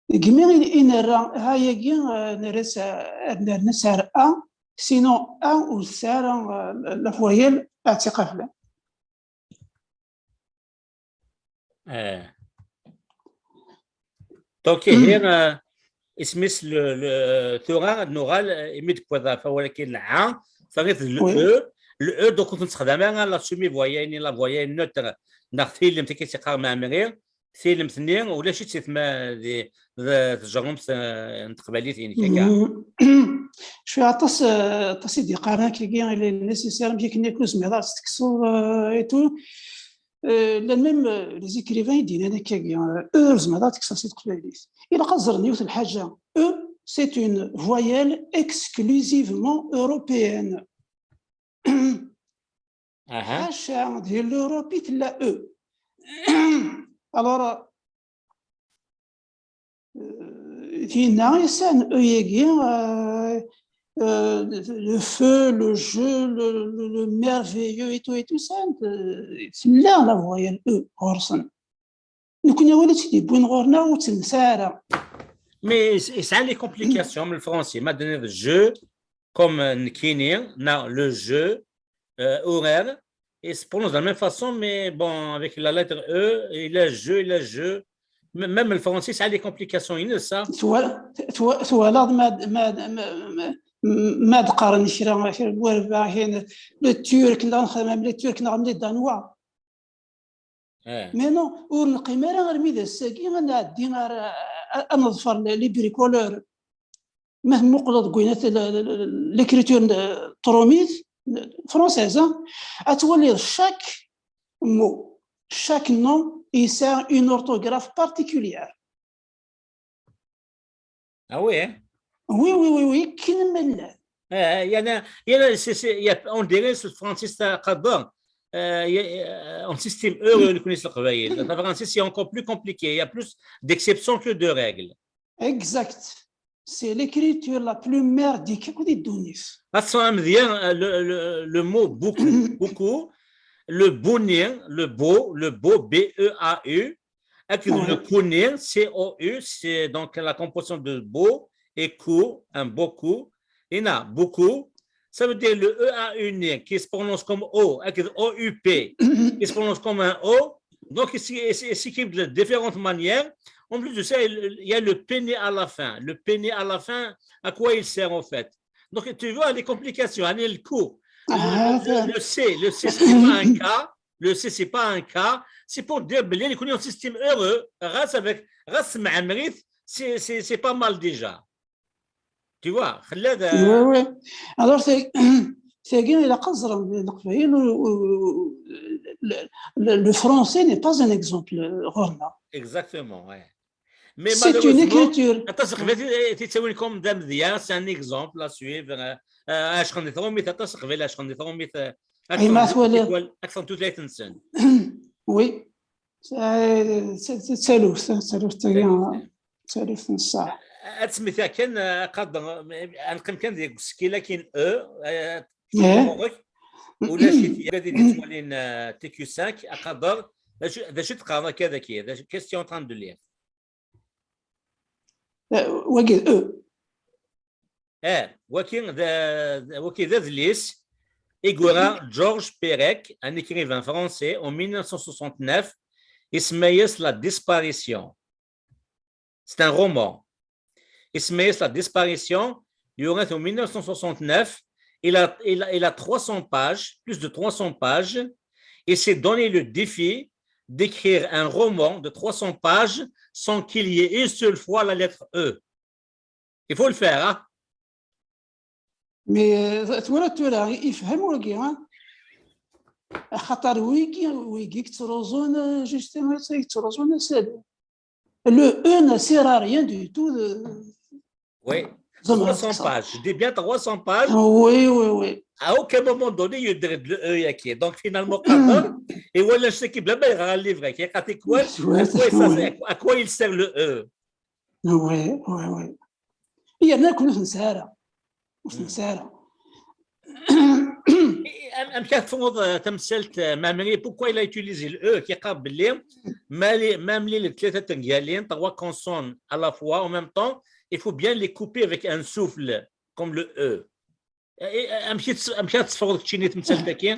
deg mi i, i nerra ayagi, euh, nerra-tt, euh, nerra-tt ar a, sinon a ur tesɛi ara, euh, la voyelle ad tt-iqablen. Eh. Donc, ihi, euh, isem-is le, le, tura ad nuɣal, euh, imi d-tewwiḍ ɣef wawal-agi n lɛa, terriḍ le Oui. e, le e, donc ur t-nessexdam ara la semi-voyelle ni la voyelle neutre, neɣ tilemt, akka i tt-iqqar Mɛemmri, tilemt-nni, ulac-itt di tma-, di, di tjerrumt, euh, n teqbaylit-inek, akka. Mm. Cwiṭ aṭas, euh, aṭas i d-yeqqaren akkagi, il est nécessaire, amek akken ur tezmireḍ ara ad tt-tekkseḍ, euh, et tout. Euh, llan même, euh, les écrivains i d-yennan akkagi, euh, e, ur zemreḍ ad tekkseḍ si teqbaylit. Ilaq ad ẓren yiwet n lḥaǧa. E, c'est une voyelle exclusivement européenne. Ḥaca, di l'Europe i tella e. Alors, euh, dinna i sɛan e-yagi, euh, euh, le feu, le jeu, le, le, le merveilleux et tout et tout ça, euh, tella la voyelle e ɣur-sen. Nekkni wala tt-id-yewwin ɣur-neɣ ur tt-nesɛi ara. Mais yesɛa les complications, le français, ma d-tenniḍ je, comme euh, nekkini, neɣ le jeu, euh, urar, il se prononce de la même façon, mais bon, avec la lettre E, il a je, il a je. M- Même le français, ça a des complications, il ça. Twalaḍ ma d-qqaren kra, kra n warba, le turc, neɣ nexdem am le turc, neɣ am les danois. Mais non, ur neqqim ara armi d ass-agi ad nɛeddi ar, ad neḍfer les bricoleurs. Ma temmuqleḍ deg wayen l'écriture n trumit, française, ad twaliḍ chaque mot, chaque nom yesɛa une orthographe particulière. Ah oui, hein? Oui, oui, oui, oui, akken ma llan. Eh, il y en a, il y en a, c'est, c'est, il y a, on dirait ce français, c'est un cadre. Euh, il y a, euh, un système heureux, nous connaissons le travail. Le français, c'est encore plus compliqué. Il y a plus d'exceptions que de règles. Exact. C'est l'écriture la plus merdique. Attention, le, le, le mot beaucoup, beaucoup, le bonnet, le beau, le beau, B E A U, avec le coné, C O U, c'est donc la composition de beau et cou, un beau cou. Il y en a beaucoup. Ça veut dire le E A U né, qui se prononce comme O, avec O U P, qui se prononce comme un O. Donc, ici, ici, ici, de différentes manières. En plus de ça, il y a le péné à la fin. Le péné à la fin, à quoi il sert en fait? Donc, tu vois les complications, hein, le coup. Le, le, le C, le C, c'est pas un K. Le C, c'est pas un K. C'est pour dire, il y a un système heureux, grâce avec, grâce à c'est, c'est, c'est pas mal déjà. Tu vois, oui, oui. Alors, c'est, c'est que la le, le français n'est pas un exemple, Roland. Exactement, ouais. Mais C'est une écriture. Comme d'Amdia, c'est un exemple à suivre. Acu n tṛumit, aṭas n teqbaylit, acu n tṛumit, acu n tutlayt-nsen. Oui. Taluft, taluft, taluft n ṣṣeḥ. Ad temmit kan, aqader, ad neqqim kan deg usekkil akin e, ulac-it ad d-yettwalin T Q cinq, aqader, d acu teqqareḍ akka daki, qu'est-ce que tu es en train de lire? Wagi d e. Eh, waki d, waki d adlis i yura Georges Perec, un écrivain français, en mille neuf cent soixante-neuf, isemma-yas La Disparition. C'est un roman. Isemma-yas La Disparition, yura-t en mille neuf cent soixante-neuf, il a, il a, il a trois cents pages, plus de trois cents pages, et s'est donné le défi d'écrire un roman de trois cents pages sans qu'il y ait une seule fois la lettre E. Il faut le faire, hein? Mais, euh, tura, tura, yefhem wagi, hein? Axaṭer wigi, wigi yettruẓun, euh, justement, yettruẓun asalu. Le E ne sert à rien du tout. De... Oui. trois cents pages. Je dis bien trois cents pages. Oui, oui, oui. À aucun moment donné, il y a eu de E. Donc, finalement, quand même, et voilà, je sais qu'il y a un livre qui est à quoi, à quoi il sert le E. Oui, oui, oui. Il y en a qui ne sert pas. Amek ara tefruḍ tamsalt, Mamri, pourquoi il a utilisé le E? Qui est même les trois consonnes à la fois, en même temps, il faut bien les couper avec un souffle, comme le E. Amek ara tefruḍ keččini tamsalt-agi?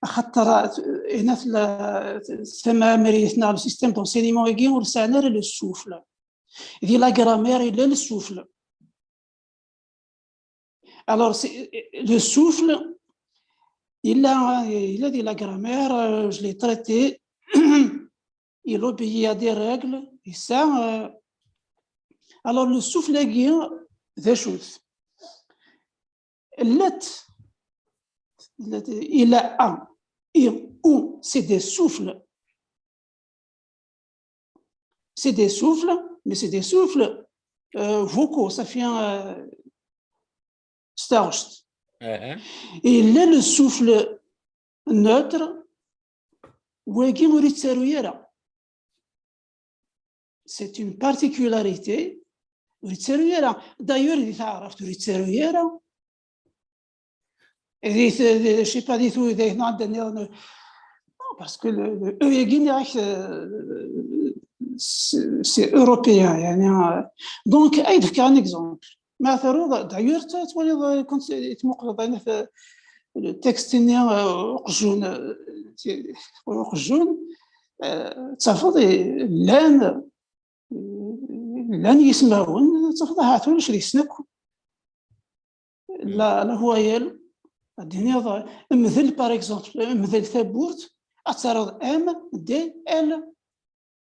Axaṭer tamamrit neɣ le système d'enseignement-agi ur sɛin ara le souffle. Di la grammaire, il y a le souffle. Alors, le souffle, il a, il a de la grammaire, euh, je l'ai traité, il obéit à des règles, et ça, euh, alors le souffle, il a, il a un, I, U, C'est des souffles. C'est des souffles, mais c'est des souffles euh, vocaux, ça fait un euh, starst. Et là, le souffle neutre, wagi ur yettaru ara. C'est une particularité. Ur yettaru ara. D'ailleurs, di taɛrabt ur yettaru ara. Di, di, je sais pas, di tudayt neɣ anda nniḍen. Non, parce que le, le E-agi, c'est européen. Donc, ad d-fkeɣ un exemple. Ma taruḍ, d'ailleurs, twaliḍ, quand tmuqleḍ le texte-nni uqjun, uqjun, tafeḍ llan, llan yismawen, tafeḍ ahat ulac deg-sen akk la, la voyelle, ad d-tiniḍ, mdel, par exemple, mdel tawwurt, ad terreḍ M D L.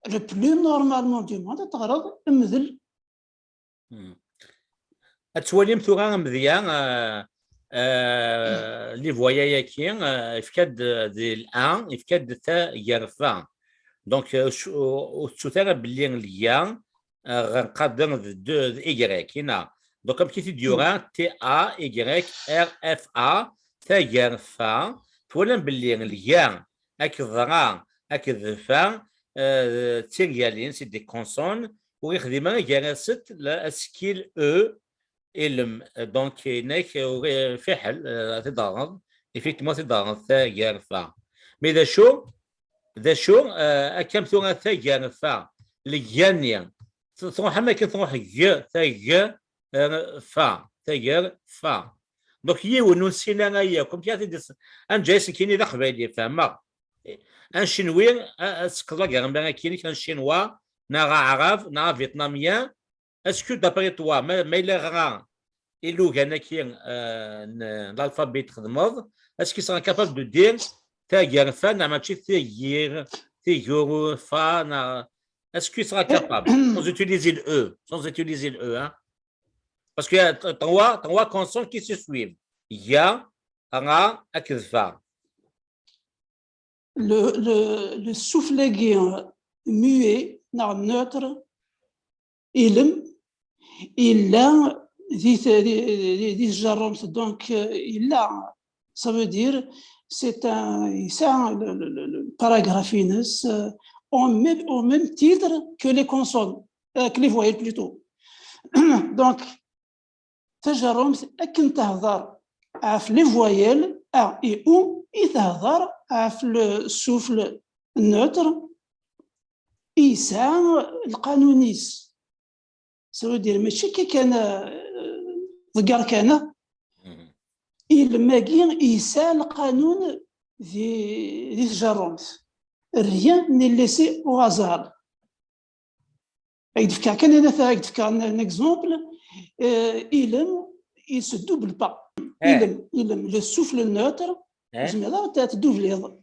Le plus normalement du monde, ad teɣreḍ mdel. Ad twalim tura amedya, euh, euh, les voyelles-agi, euh, yefka-d di l-A, yefka-d tagerfa. Donc, euh, ur tettut ara belli lya ɣer nqader d Y, ina. Donc, amek i t-id-yura? T A Y R F A, tagerfa. Twalam belli lya akked ra akked fa, euh, d tirgalin, c'est des consonnes, ur yexdim ara gar-asent asekkil E, ilem. Donc, inek, fiḥel, euh, ad t-id-terreḍ, effectivement, ad t-id-terreḍ tagerfa. Mais d acu, d acu, euh, akka am tura tagerfa, lgani, tṛuḥ am akken tṛuḥ g, tag, euh, fa, tager, fa. Donc, yiwen ur nessin ara yakk. Amek ara t-id-, anǧa asekkil-nni d aqbayli, fehmeɣ. Ancinwi, ad tsekkeḍ agermi akkin, ancinwa, neɣ aɛrab, neɣ avietnamien, est-ce que, d'après toi, ma, ma yella ɣra ilugan-agi, euh, n l'alphabet txedmeḍ, est-ce qu'il sera capable de dire tagerfa, neɣ mačči tigir, tiguru, fa, neɣ, est-ce qu'il sera capable, sans utiliser le E, sans utiliser le E, hein? Parce qu'il y a trois, trois consonnes qui se suivent. Ya, ra, akked fa. Le, le, le souffle-agi muet, neɣ neutre, ilem, illa di, di, di, di tjerrumt, donc, euh, illa, ça veut dire, c'est un, yesɛa le, le, le, le paragraphe-ines, euh, au même, au même titre que les consonnes, euh, que les voyelles plutôt. Donc, tajerrumt akken tehder ɣef les voyelles A et O i tehder ɣef le souffle neutre, i yesɛa lqanun-is. Ça veut dire, mačči akka kan, euh, ḍegger kan. Ilem-agi yesɛa lqanun di, di tjerrumt. Rien n'est laissé au hasard. Ad k-d-fkeɣ kan, ad k-d-fkeɣ un, un exemple. Euh, ilem, il se double pas. Ilem, ilem, le souffle neutre, zemreḍ ad t-tdubleḍ.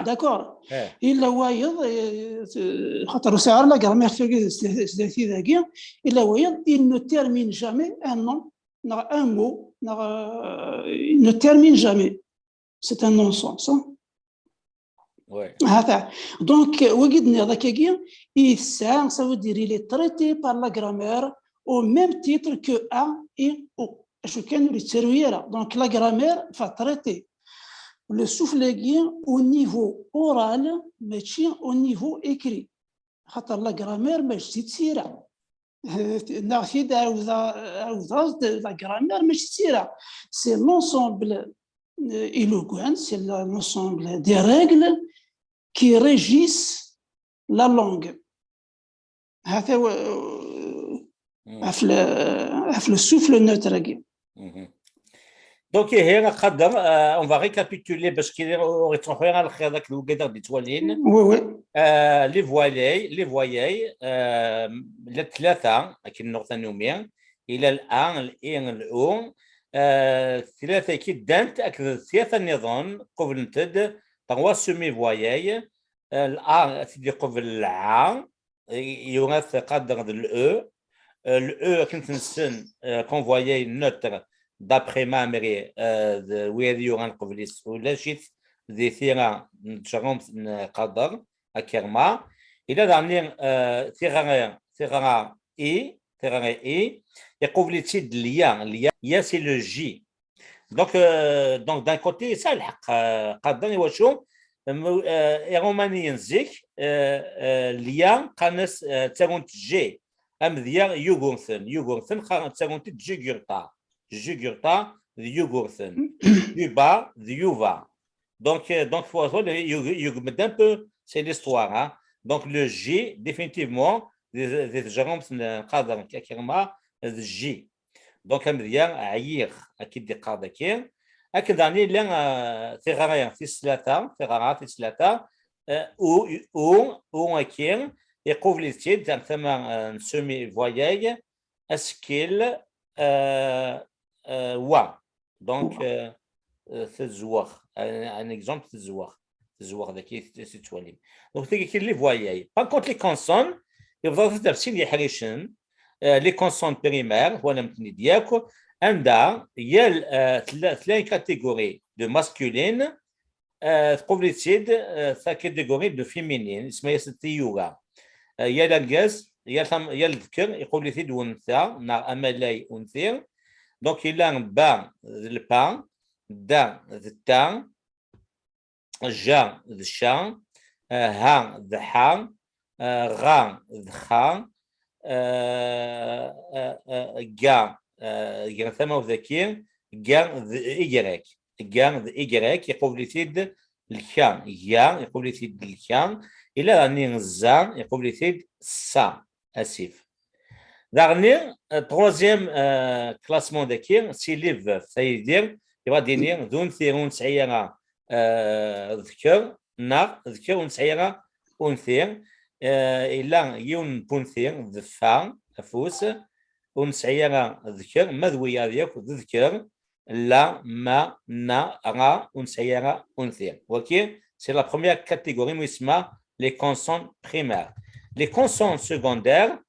D'accord. Illa wayeḍ, euh, xaṭer ur sɛiɣ ara la grammaire sdat-i dagi, illa wayeḍ, il ne termine jamais un nom, neɣ un mot, neɣ, euh, il ne termine jamais. C'est un non-sens, hein. Donc, wagi d-nniɣ akkagi, il sert, ça veut dire il est traité par la grammaire au même titre que A et O. Acu kan ur yettaru ara. Donc, la grammaire va traiter le souffle-agi au niveau oral, mačči au niveau écrit. Xaṭer la grammaire mačči d tira. Neɣ-t-id ɛawdeɣ, ɛawdeɣ-d, la grammaire mačči d tira. C'est l'ensemble, euh, ilugan, c'est l'ensemble des règles qui régissent la langue. Hata, euh, ɣef le, ɣef le souffle neutre-agi. Donc, ihi, aqader, euh, on va récapituler parce que ur yettruḥu ara lxir akked wigad i ɣ-d-yettwalin. Oui, oui. Euh, les voyelles, les voyelles, euh, la tlata, akken nuɣ tanumi, ila l A, l I, l O. Euh, tlata-agi ddant akked tlata nniḍen, qublent-d, trois semi-voyelles. Euh, l A ad t-id-iqubel l A, yura-t qader d l E. Euh, l E, akken nessen, euh, convoyé neutre, d'après Mamri, euh, d wid yuran qbel-is, ulac-it, di tira n tjerrumt n Qader Akerma. Yella daɣen, eh, tiɣri, tiɣra i, tiɣri i, iqubel-itt-id lya, lya, ya c'est le J. Donc, euh, donc d'un côté, yesɛa lḥeqq, euh, Qader, iwacu, euh, Irumaniyen zik, euh, euh, lya qqaren-as, euh, ttarunt J, amedya Yugurten, Yugurten qqaren, ttarunt-id Jugurta, Jugurta d Yugurten, Juba d Yuba. Donc, euh, donc, faut, faut le, yug-, yugem-d un peu, c'est l'histoire, hein. Donc, le J, définitivement, di, di tjerrumt n Qader Akerma, d J. Donc, amedya, ɛyiɣ, akka i d-iqqar daki. Akken daɣen yella, euh, tiɣri tis tlata, tiɣra tis tlata, euh, u, u, u, aki, iqubel-itt-id, am tama, euh, n semi voyelle, asekkil, euh, euh, wa. Donc, euh, euh, tezweɣ. Un, un exemple, tezweɣ. Tezweɣ daki, t-, t-, tettwalim. Donc, tagi kan les voyelles. Par contre, les consonnes, yebḍa-t-id ɣef sin yeḥricen, euh, les consonnes primaires, twalam-ten-id yakk, anda yal, euh, tla, tla une catégorie de masculine, euh, tqubel-itt-id, euh, ta catégorie de féminine, isemma-yas tiyuga. Euh, yal argaz, yal tam-, yal dker, iqubel-it-id unta, neɣ amalay unti. Donc, yella ba d lpa, da d ta, ja d ca, eh, ha d ḥa, eh, ɣa d xa, eh, eh, eh, ga, eh, ger tamawt daki, ga d igrek, ga d igrek, iqubel-it-id lka, ga, iqubel-it-id lka, ila daɣen za, iqubel-it-id sa. Asif. Daɣen, euh, troisième, euh, classement daki, c'est les veufs. Ça veut dire, yebɣa ad d-yini, d unti ur nesɛi ara, euh, dker, neɣ dker ur nesɛi ara unti. Euh, ila yiwen n punti, d fa, afus, ur nesɛi ara dker, ma d wiyaḍ yakk d dker, la, ma, na, ra, ur nesɛi ara unti. Waki, c'est la première catégorie, mi isemma les consonnes primaires. Les consonnes secondaires,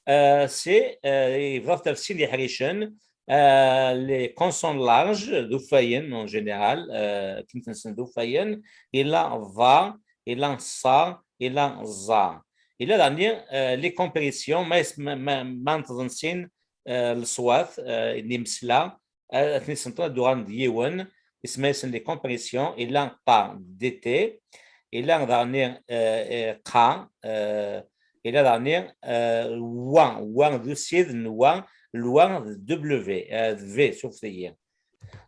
euh, c'est, euh, yebḍa-t ɣef sin yeḥricen, euh, les consonnes larges, d ufayen en général, euh, akken ten-ssnen d ufayen, ila ḍa, ila ṣa, ila ẓa. Ila daɣen, euh, les compressions, ma, ma, ma, ma nṭḍen sin, euh, leṣwat, euh, n yimesla, ad ten-isenṭeḍ, ad d-uɣalen d yiwen, isemma-yasen les compressions, ila ṭa, d t, ila daɣen, eh, eh, qa, eh, ila daɣen, eh, wa, wa d usid n wa, lwa d w, eh, d v, sufet-iyi.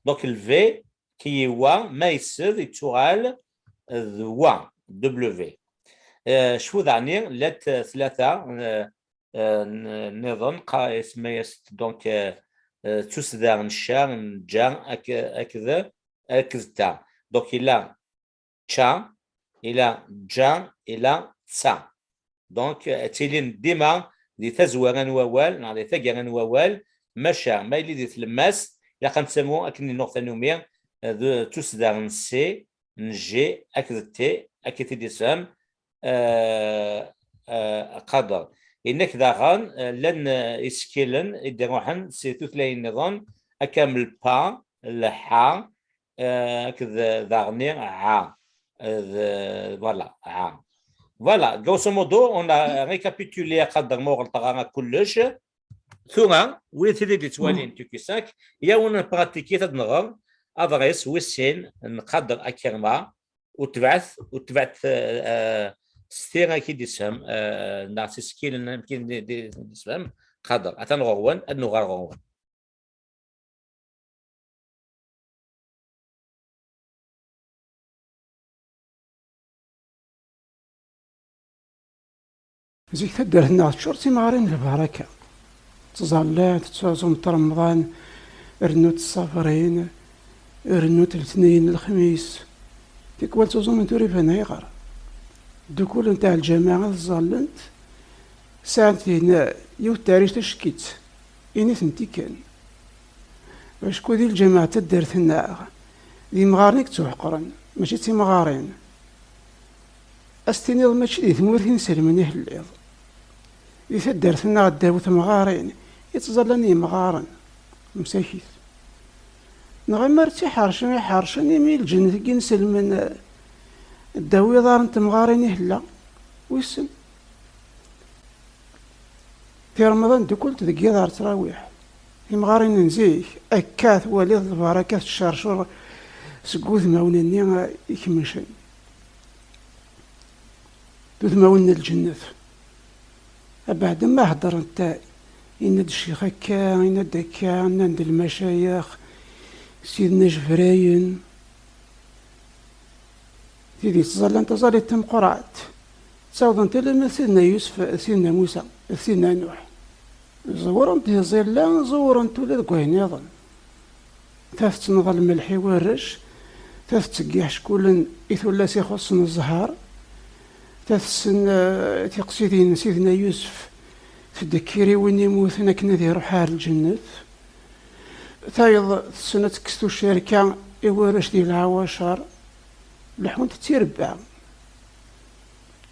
Donc, le v, ki wa, ma yessed, yettuɣal d wa, w. Eh, cfu daɣen, llant tlata, eh, eh, n-, nniḍen, qa-, isemma-yas, donc, eh, eh, d tussda n cca, n ǧa, ak-, akked, akked ta. Donc, ila čča, ila ǧa, ila tta. Donc, eh, ttilin dima di tazwara n wawal, neɣ di taggara n wawal, maca, ma yili di tlemmast, ilaq ad nettamu akken i nuɣ tanumi, eh, d tussda n c, n j, akked t, akka i t-id-isem, eh, eh, qader. Inna-k daɣen, eh, llan, eh, isekkilen i d-iruḥen si tutlayin nniḍen, akka am lpa, lḥa, eh, akked daɣen ɛa. Eh, d, voilà, ɛa. Voilà, grosso modo, on a récapitulé, a qader, ma ur ɣelṭeɣ ara kullec. Tura, wid tid i d-ittwalin Tuki cinq, yaw ad npratiki, ad nɣer aḍris wis sin n Qader Akirma, u tebɛet, u tebɛet, eh, eh, s tira i d-isefhem, eh, neɣ s isekkilen amek i d-, d-, d-isefhem Qader. Atan ɣur-wen, ad nuɣal ɣur-wen. Zik taddart-nneɣ teččur d timɣarin d lbaraka. Ttẓallant, ttɛuẓumt Remḍan, rnut ṣṣabrin, rnut letniyen, lexmis. Tikwal ttɛuẓument ur iban ayɣer. Ddukkulent ar lǧameɛ ad ẓẓallent, sɛant din yiwet n teɛrict tacekkit, ini-tent-id kan. Acku di lǧameɛ n taddart-nneɣ, d imɣaren i yettuḥeqren, mačči d timɣarin. Ad s-tiniḍ mačči di tmurt inselmen i telliḍ. Di taddart-nneɣ ddaw temɣarin, i ttẓallan yemɣaren, msakit. Neɣ imar d tiḥerci i ḥercen imi lǧennet i inselmen ddaw iḍar n temɣarin i tella. Wissen. Tiremḍan ddukkelt deg yiḍ ar ttṛawiḥ. Timɣarin n zik, akka twaliḍ lbaraka tettcercur seg wudmawen-nni ikemcen. D udmawen n lǧennet. Abeɛda ma heddrent, yenna-d ccix akka, yenna-d akka, nnan-d lmacayex, Sidna Jebṛayel, tid yettẓallan taẓallit tameqqrant, ttawḍent alamma d Sidna Yusef, d Sidna Musa, d Sidna Nuḥ. Ẓewren-d di ẓilla, ẓewren-d ula deg wayen nniḍen. Ta tettneḍ lmelḥ i warrac, ta tetteg iḥeckulen i tullas ixuṣṣen zzher, ta tessen, eh, tiqsidin n Sidna Yusef, tdekkir i win immuten akken ad iruḥ ar lǧennet. Tayeḍ tessen ad tekkes tuccerka i warrac di lɛawacer, leḥḥunt d tirebba.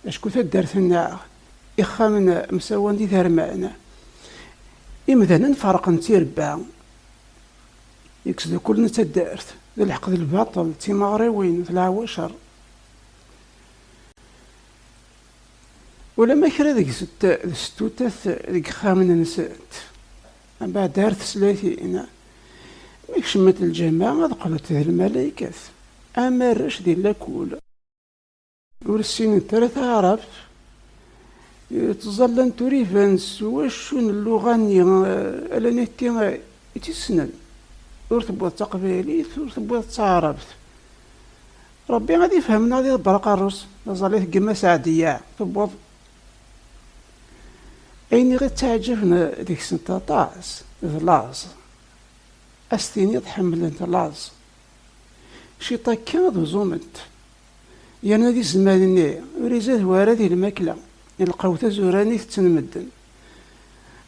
Acku taddart-nneɣ, ixxamen msawan d iderman. Imdanen ferqen d tirebba. Yekkes d akul n taddart, d lḥeqq d lbaṭel, d timeɣriwin, d leɛwacer. Ulamma kra deg-sent d sstutat deg yixxamen-nsent. Abeɛda ar teslatin, mi kecment lǧameɛ ad qqlent d lmalaykat, am arrac di lakul. Ur ssinent ara taɛrabt, ttẓallant ur iban s wacu n lluɣa-nni, eh, ala nitni, eh, i tt-issnen. Ur tewwiḍ d taqbaylit, ur tewwiḍ d taɛrabt. Ṛebbi ad ifhem neɣ ad iḍebber aqerru-s, taẓallit n yemma Seɛdiya tewweḍ. Ayen i ɣ-ittaɛǧaben deg-sent aṭas, d laẓ. A s-tiniḍ ḥemmlent laẓ. Ciṭ akka ad uẓument. Yerna di zzman-nni ur izad wara di lmakla, lqahwa tazurant i tetten medden.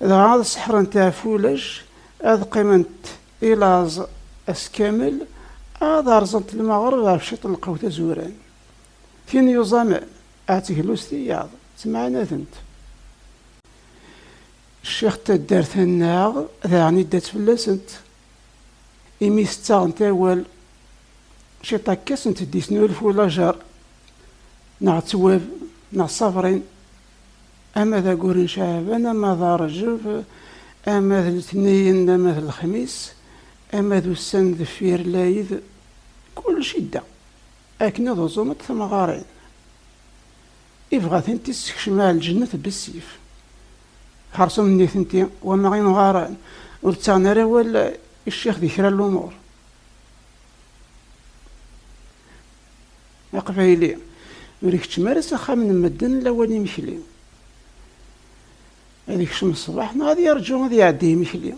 Dɣa ad seḥrent ɣef ulac, ad qqiment i laẓ ass kamel, ad rẓent lmeɣreb ɣef ciṭ n lqahwa tazurant. Tin yuẓamen, ad teglu s tiyaḍ, ttemɛanatent. Ccix n taddart-nneɣ daɣen idda-tt fell-asent, imi tettaɣent awal, ciṭ akka sent-d-isnulfu lajer, neɣ ttwab, neɣ ṣabrin, ama d aggur n Caɛban, ama d Ṛǧeb, ama d letniyen, ama d lexmis, ama d ussan deffir lɛid, kullec idda. Akken ad uẓument temɣarin. Ibɣa-tent issekcem ar lǧennet bessif. Xersum nitenti, wama imɣaren ur ttaɣen ara awal i ccix di kra n lumuṛ. Aqbayli ur ikeččem ara s axxam n medden lawan imekli. Ad ikcem ṣṣbeḥ neɣ ad yerǧu ad iɛeddi imekli.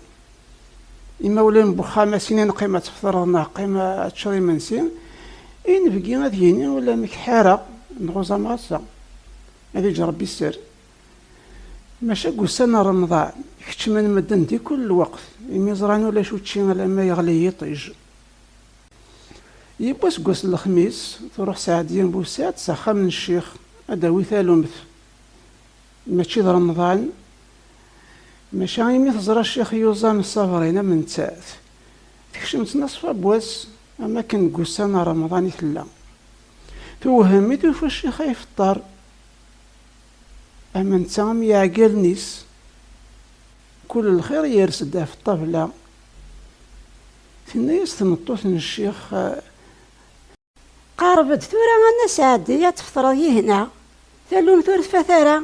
Imawlan n wexxam a s-inin qqim ad tefṭreḍ neɣ qqim ad teččeḍ imensi. Inebgi ad yini ulamek ḥareɣ, neɣ uẓameɣ ass-a. Ad iǧǧ Ṛebbi sser. Maca deg ussan n Remḍan, keččmen medden di kul lweqt, imi ẓran ulac učči alamma yeɣli yiṭij. Yiwwas deg wass n lexmis, truḥ Seɛdiya n Busaɛd s axxam n ccix, ad d-tawi talumt. Mačči d Remḍan, maca imi teẓra ccix yuẓam ṣṣabrin am nettat, tekcem-tt neṣfa n wass, am akken deg ussan n Remḍan i tella. Tewhem mi tufa ccix a ifeṭṭer, am netta am yiɛeggalen-is. Kul lxir yers-d ɣef ṭṭabla. Tenna-yas tmeṭṭut n ccix, eh, Qerreb-d tura a Nna Seɛdiya ad tfeṭreḍ yid-neɣ. Talumt ur tfat ara.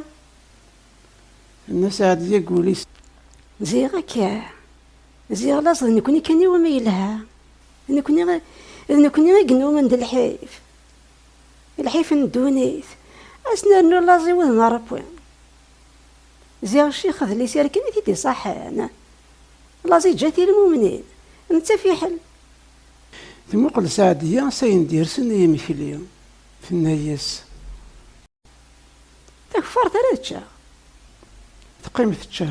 Nna Seɛdiya deg wul-is. Ziɣ akka. Ziɣ laẓ d nekni kan iwumi yelha. D nekni, d nekni i yennumen d lḥif. Lḥif n ddunit. Ad s-nernu laẓ i wudem n Ṛebbi. Ziɣ ccix d lisir kan i t-id-iṣaḥen. Laẓ iǧǧa-t i lmumnin. Netta fiḥel. Tmuqel Seɛdiya s ayen d-yersen i yimekli. Tenna-yas. Takeffart ara ččeɣ. Teqqim tečča.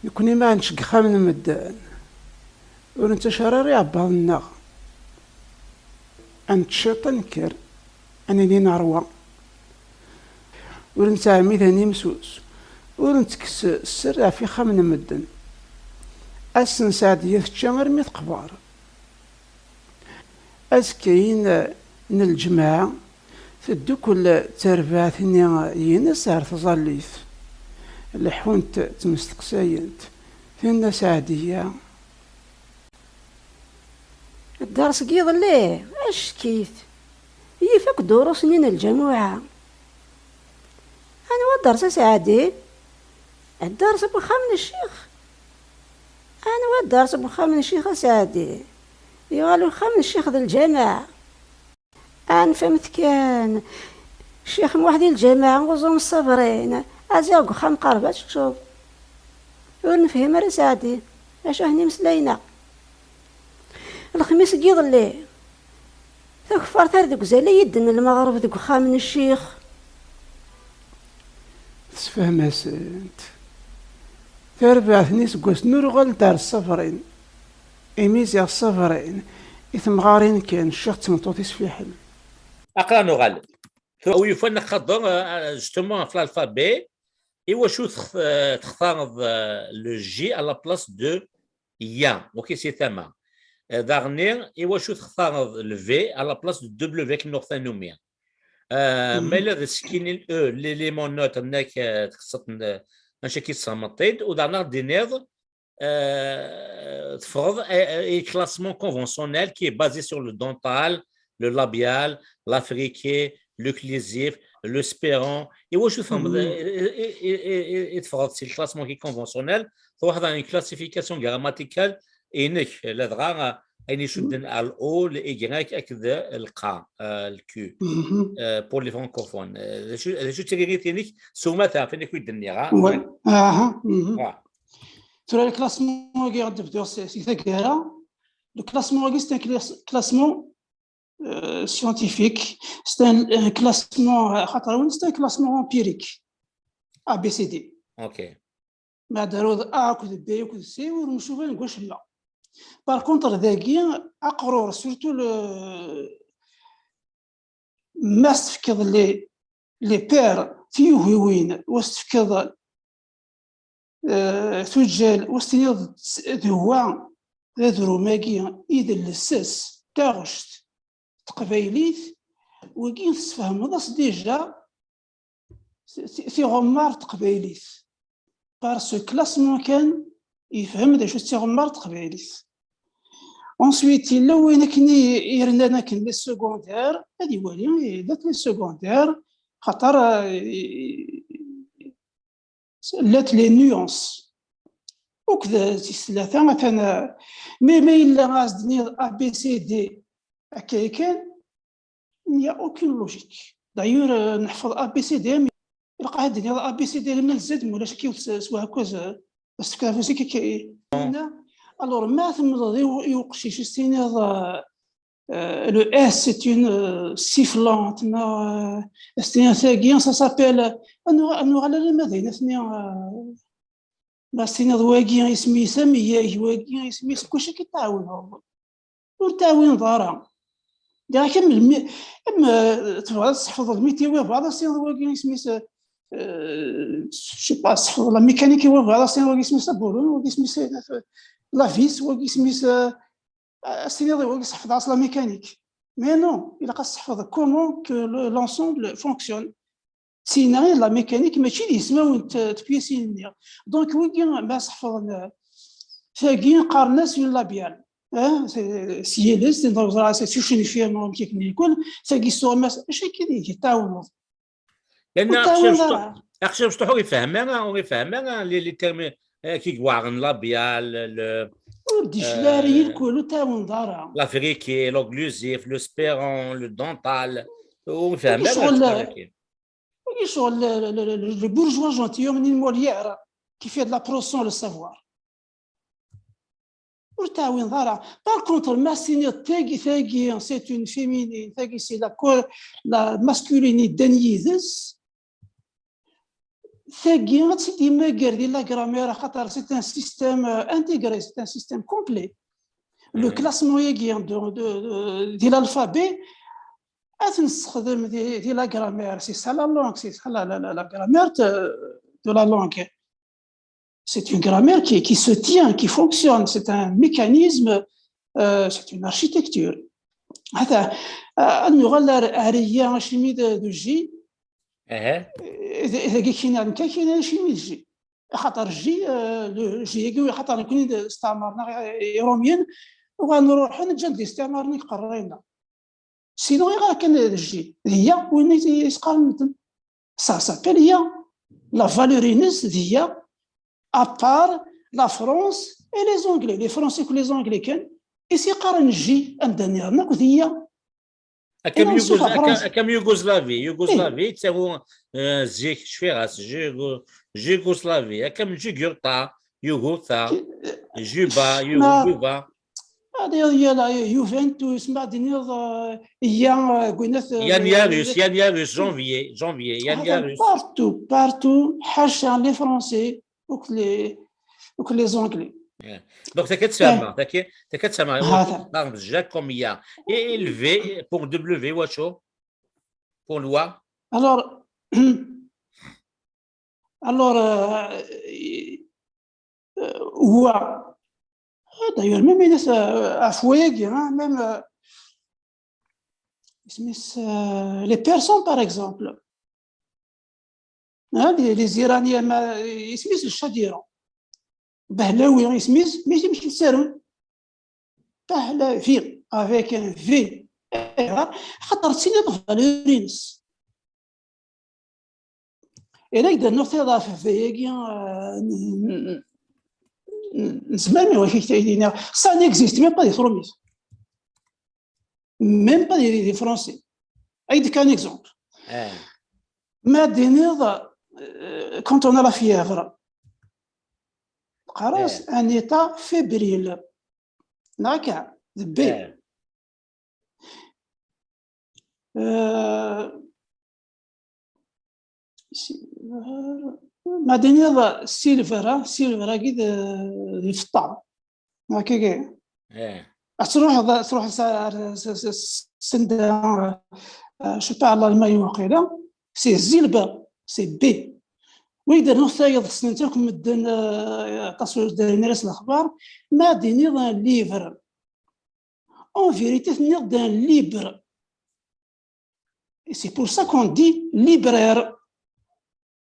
Nekni ma nečč deg ixxamen n medden, ur nettac ara iɛebbaḍen-nneɣ. Ad nečč ciṭ, ad nekker, ad nini nerwa. Ur nettɛemmid ad nimsus, ur nettekkes sser ɣef ixxamen n medden. Ass n Seɛdiya tečča armi teqber. Azekka-yin n lǧemɛa, teddukel terbaɛt-nni-ines ar tẓallit. Leḥḥunt ttmesteqsayent, tenna Seɛdiya: Dderz n yiḍelli, ackit. Yif akk ddurus-nni n lǧamuɛa. Anwa dderz a Seɛdi? Dderz n wexxam n ccix. Anwa dderz n wexxam n ccix a Seɛdi? Yuɣal wexxam n ccix d lǧameɛ. Anfemt kan. Ccix Muḥ di lǧameɛ, uẓum ṣṣabrin. Aziɣ deg uxxam qerb ad teččeḍ. Ur nefhim ara Seɛdi. Acu ahen imeslayen-a? Lexmis n yiḍelli, takeffart ar deg uzal i yedden lmeɣreb deg uxxam n ccix. Tesfehmem-asent. Tarbaɛt n yiseggasen ur uɣalent ar ṣṣabrin. Imi ziɣ ṣṣabrin i temɣarin kan, ccix d tmeṭṭut-is fiḥel. Aql-aɣ nuɣal. Tura, wi yufan nxaḍer, euh, justement, ɣef l'alphabet, iwacu tex-, euh, textareḍ, euh, le J à la place de ya, ok, c'est tama. Euh, daɣen, iwacu textareḍ le V à la place de W akken nuɣ tanumi? Euh, ma yella d asekkin, euh, l'élément neutre, nnek, euh, tekkseḍ, euh, anci akka i tessermeḍ-t-id, u daɣen ad d-tiniḍ, euh, teffreḍ, euh, euh, classement conventionnel qui est basé sur le dental, le labial, l'affriqué, l'occlusif, le spérant. Iwacu tfehmeḍ, i, i, i, i, i teffreḍ si le classement qui est conventionnel, truḥeḍ à une classification grammaticale inek, ladɣa, euh, ayen icudden ar le O, le Y akked le Q, euh, le Q, euh, pour les francophones. Euh, d acu, d acu d tiririt-inek s umata, ɣef ayen akk i d-nniɣ, ah? Ouais. Aha. Voilà. Tura, le classement-agi ad d-bduɣ si, si taggara. Le classement-agi, c'est un clas-, classement, euh, scientifique. C'est un, un classement, euh, xaṭer win, c'est un classement empirique. A B C D. Ok. Ma d-aruḍ A akked B akked C, ur mcuban deg wacemma. Par contre, dagi, aqrur, surtout le, ma s-tefkeḍ les, les paires, tiyugiwin, u s-tefkeḍ, euh, tuǧǧal, u s-tiniḍ d wa, d adrum-agi i d llesas, taɣect, teqbaylit, wigi tessefhmeḍ-as déjà ti-, ti-, tiɣemmar teqbaylit. Par ce classement kan, yefhem d acu d tiɣemmar teqbaylit. Ensuite, yella wayen akken i, i yernan akken les secondaires, ad iwali, eh, les secondaires, xaṭer, eh, llant les nuances. Akked tis tlata, atan, eh, mais ma yella as-d-nniḍ A B C D akka kan, il n'y a aucune logique. D'ailleurs, euh, neḥfeḍ A B C D, mais ilaq ad d-tiniḍ A B C D alamma d Z, ma ulac akka yiwet s, s waɛekkaz, euh, ad s-tefkeḍ afus-ik akka i, alors, ma temmleḍ i u-, i uqcic, ad s-tiniḍ, euh, euh, le S, c'est une, euh, sifflante, neɣ, euh, ad s-tiniḍ tagi, ça s'appelle, euh, ad nuɣ-, ad nuɣal alamma d ayen, ad s-tiniḍ, euh, ma s-tiniḍ wagi isem-is amyag, wagi isem-is, kullec akka i t-tɛawneḍ. Ur t-tɛawneḍ ara. Diɣ, am lmi-, am, euh, tebɣiḍ ad tesseḥfḍeḍ le métier, wabɛaḍ ad s-tiniḍ wagi isem-is, euh, je sais pas, tesseḥfḍeḍ la mécanique, wabɛaḍ ad s-tiniḍ wagi isem-is abulun, wagi isem-is, euh, la vis, wagi isem-is, euh, ad s-tiniḍ wagi tesseḥfḍeḍ-as la mécanique. Mais non, ilaq ad tesseḥfḍeḍ comment que le, l'ensemble fonctionne. Sina, la mécanique, mačči d ismawen n t-, tpyusin-nni. Donc, wigi, ma sḥefḍen, euh, tagi, qqaren-as une labiale. Hein, c'est, s yiles, donc, voilà, c'est, s ucennef-nni, amek akken i yeqqel, tagi, s tuɣmas, acu akka i d-yettɛawaneḍ? Ur yerna aqcic tɛawaneḍ amecṭuḥ, ara. Aqcic amecṭuḥ ur ifehhem ara, ur ifehhem ara les, les termes, euh, qui iweɛren, labiale, le, ur d-icli ara, euh, irkul, ur tɛawaneḍ ara. L'affriqué, l'occlusif, le spérant, le dental. Ur ifehhem ara ccɣel, lecɣal-agi. Wagi ccɣel le, le, le, le, le bourgeois gentilhomme-nni n Molière qui fait de la promotion le savoir. Ur tɛawneḍ ara. Par contre, ma s-tiniḍ tagi, tagi, c'est une féminine, tagi, c'est la co-, la masculine, yeddan yid-s. Tagi, ad tt-id-yemmager di la grammaire, axaṭer c'est un système, euh, intégré, c'est un système complet. Le classement-agi de, de, de, de l'alphabet, ad t-nessexdem di, di la grammaire, c'est ça la langue, c'est ça la, la, la, la grammaire de, de la langue. C'est une grammaire qui, qui se tient, qui fonctionne, c'est un mécanisme, euh, c'est une architecture. Hata, ad nuɣal ar, ar iya acimi d, d J. Aha. D, dagi kina, nekka kina acimi d J. Axaṭer J, euh, le J, agi, axaṭer nekni d, steɛmaren-aɣ Irumyen, uɣalen ruḥen, ǧǧan-d istimaren i iqerra-nneɣ. Sinon, iɣer kan d J, d iya win i, i s-qqaren medden. Ça s'appelle iya. La valeur-ines d iya, à part la France et les Anglais. Les Français akked les Anglais kan i s-iqqaren J, anda nniḍen akk d iya. Akka am Yugos-, akka, akka am Yougoslavie. Yougoslavie, yettawi, euh, zik, cfiɣ-as, Jugo-, Yougoslavie. Akka am Jugurtha, Yugurtha, Juba, Yu-, Juba. Ad iniḍ yal, Juventus, ma ad iniḍ, euh, iya, euh, Gwyneth, euh, Yann Yarus, Yann Yarus, Janvier, Janvier, Yann Yarus. Partout, partout, ḥaca les Français, akked les, akked les Anglais. Donc, t'as qu'à te fermer, t'as qu'à, t'as qu'à te fermer. Qqaren J comme iya. Et, et le V, pour W, wacu? Pour loi? Alors, alors, euh, euh, wa. Ah, d'ailleurs, même, il est, euh, à fouet, hein, même, euh, isem-is, euh, les Persans, par exemple. Hein, les, les Iraniens, ma, isem-is le Shah d'Iran. Pahlavi, isem-is, mais isem-is le Pahlavi, avec un V. Xaṭer ttini d valeur-ines. Et là, il donne notre ɣef V-agi, euh, n-, n-, n-, nezmer, mais ça n'existe même pas des Romis. Même pas des, des Français. Ay d-kan exemple. Ma d-tiniḍ, euh, quand on a la fièvre, qqaren-as un état fébrile. Neɣ akka, d B. Euh, si-, euh, ma d-tiniḍ silver, ah, silver-agi d, d lfeṭṭa. Neɣ akka. Ad truḥeḍ, ad truḥeḍ s, s, s, s, send, euh, je sais pas, Lalman waqila, c'est zilba, c'est B. Wid rnuɣ tayeḍ ssnen-tt akk medden, euh, aṭas ur d-rrin ara s lexbar, ma d-iniḍ un livre. En vérité, tenniḍ-d un libre. Et c'est pour ça qu'on dit libraire.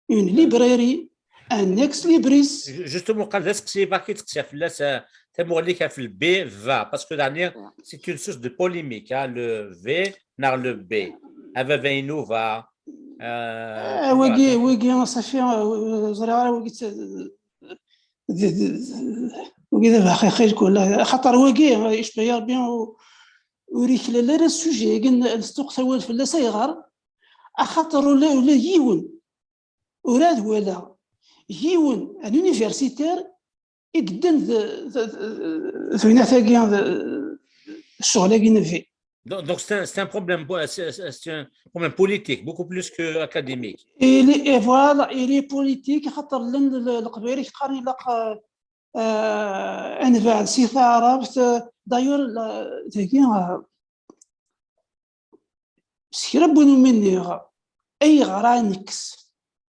Une librairie, un ex libris. Ju-, justement, kan d aseqsi baki teqsiɣ fell-as, euh, tamuɣli-k ɣef le B, va, parce que dernier, c'est une source de polémique, hein, le V, neɣ le B. A baba-inu va, euh, ah, wagi, wagi, safi, euh, ẓriɣ ara wagi, d, d, d, wagi d abaxixi kul, axaṭer wagi, icba Rebbi, u-, ur iklal ara sujet-agi n, n stuqt awal fell-as. Ayɣer? Axaṭer ula, ula yiwen, ur ad walaɣ yiwen, un universitaire, i yedden d, d, d, d winat-agi, d, d ccɣel-agi n V. Donc, donc c'est un, c'est un problème, c'est, c'est un problème politique, beaucoup plus que académique. Il est, et voilà, il est politique, xaṭer llan l-, l-, Leqbayel qqaren ilaq, euh, ad nebɛed si taɛrabt, euh, d'ailleurs, la, tagi, euh, s kra n win umi nniɣ, ayɣer ara nekkes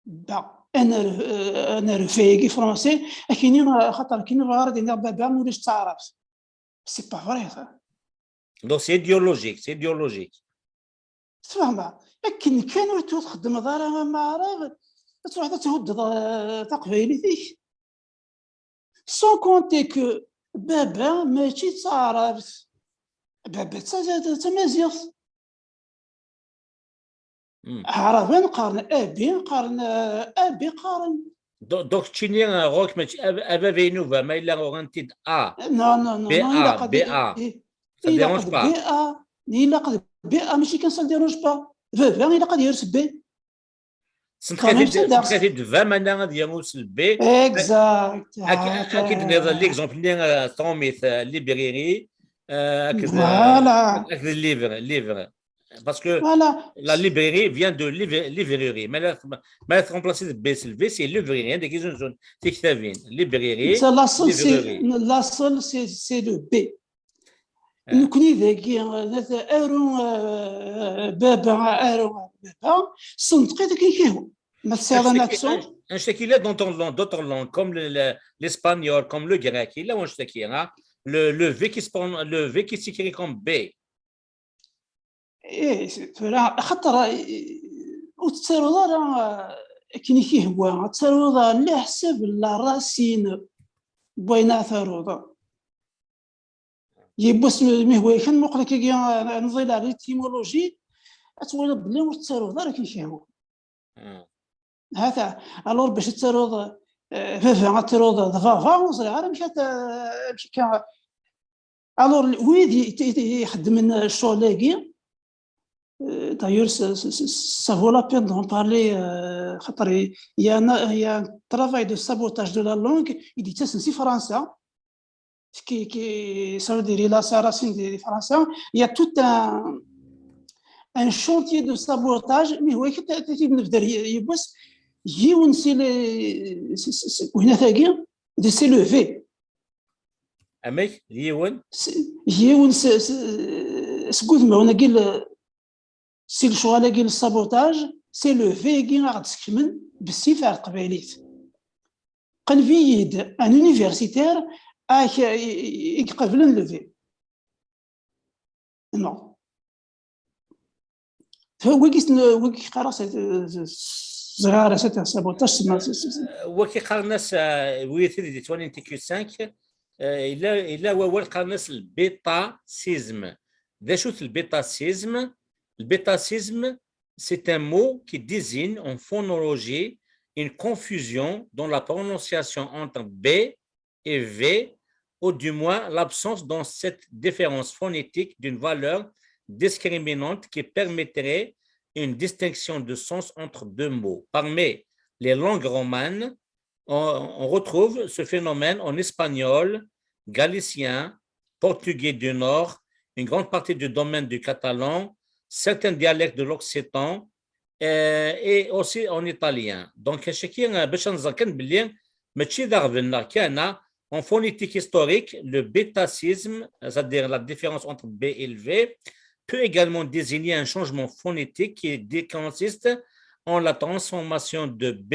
ba, ad nerr-, euh, ad nerr V-agi français, ad k-iniɣ, euh, xaṭer akken bɣiɣ ad iniɣ baba ulac taɛrabt. C'est pas vrai, ça. Donc, c'est idéologique, c'est idéologique. Tfehmeḍ? Akken kan ur tu-, txeddmeḍ ara am aɛrab, ad truḥeḍ ad thuddeḍ, euh, taqbaylit-ik. Sans compter que baba mačči d taɛrabt. Baba d ta-, d tamaziɣt. Hmm. Aɛraben qqaren abi, qqaren, euh, abi, qqaren. Donc, donc, keččini, euh, Rock, mačči, a, a baba-inu va, ma yella uɣen-t-id A. Non, non, non, B A, non, ilaq ad, B A. I-, ça ilaq dérange pas. B A, ilaq d B A, mačči kan ça ne dérange pas. Baba, ilaq ad yers B. Senqatit d, senqatit d va, mana ad yers B. Exact. Ak-, ak-, ak-, ak-, d-nniḍ l'exemple-nni, euh, s tṛumit, euh, librairie, euh, ak-, voilà, ak-, livre, livre. Parce que, voilà, la librairie vient de livre-, librairie. Mais la, mais la remplacer de B, c'est le V, c'est librairie, hein, des zone, tiktabin. Librairie, c'est la seule, c'est, librairie. La seule, c'est, c'est le B. Nekkni dagi, euh, aru, euh, baba, aru, baba, senṭeq-it akken yehwa. Ma tesɛiḍ un accent. Anect-agi, anect-agi, dans ton lang-, d'autres langues, comme le, le, l'espagnol, comme le grec, il a anect-agi, hein. Le, le V qui se pron-, le V qui s'écrit comme B. Ih, tura, axaṭer, eh, ur tettaruḍ ara, eh, akken i k-ihwa, ad taruḍ, eh, leḥsab n la racine n wayen ara taruḍ. Yiwwas mi hwa kan, muqel akkagi, eh, nḍil ar l'étymologie, ad twaliḍ belli ur tettaruḍ ara akken i k-ihwa. Hata, alors bac ad taruḍ, eh, baba, ad taruḍ d baba, ur ẓriɣ ara amek ad, amek akka. Alors, wid i, i, i ixeddmen ccɣel-agi, euh, d'ailleurs, ça, ça, ça, ça vaut la peine d'en parler, euh, xaṭer il y a un, il y a un travail de sabotage de la langue, i d-yettasen si Fransa, qui, qui, ça veut dire, il a sa racine de, de Fransa. Il y a tout un, un chantier de sabotage, mais oui, qui était, qui était, yiwen si les, c'est, c'est, c'est, c'est levé. Amek? Yiwen? S-, yiwen s-, s-, seg udmawen-agi, le-, si lecɣal-agi n sabotage, c'est levé-agi aɣ-d-sekmen bessif ar teqbaylit. Qleb-iyi-d un universitaire ak-, i, i, i iqablen levé. Non. Wagi s-, wagi qqareɣ s-, s-, ẓriɣ ara s-, sabotage, s-, s-, s-, wagi qqaren-as, euh, wid i d-yettwalin T Q cinq, euh, yella, yella wawal qqaren-as lbitasizm. D acu-t lbitasizm? Lbitasizm, c'est un mot qui désigne en phonologie une confusion dans la prononciation entre B et V, ou du moins l'absence dans cette différence phonétique d'une valeur discriminante qui permettrait une distinction de sens entre deux mots. Parmi les langues romanes, on, on retrouve ce phénomène en espagnol, galicien, portugais du Nord, une grande partie du domaine du catalan, certains dialectes de l'occitan, euh, et aussi en italien. Donc, chacun, euh, باش نذكر بلي ماشي ذا غبنا كان en phonétique historique, le bétasisme, c'est-à-dire la différence entre B et le V, peut également désigner un changement phonétique qui dé-, consiste en la transformation de B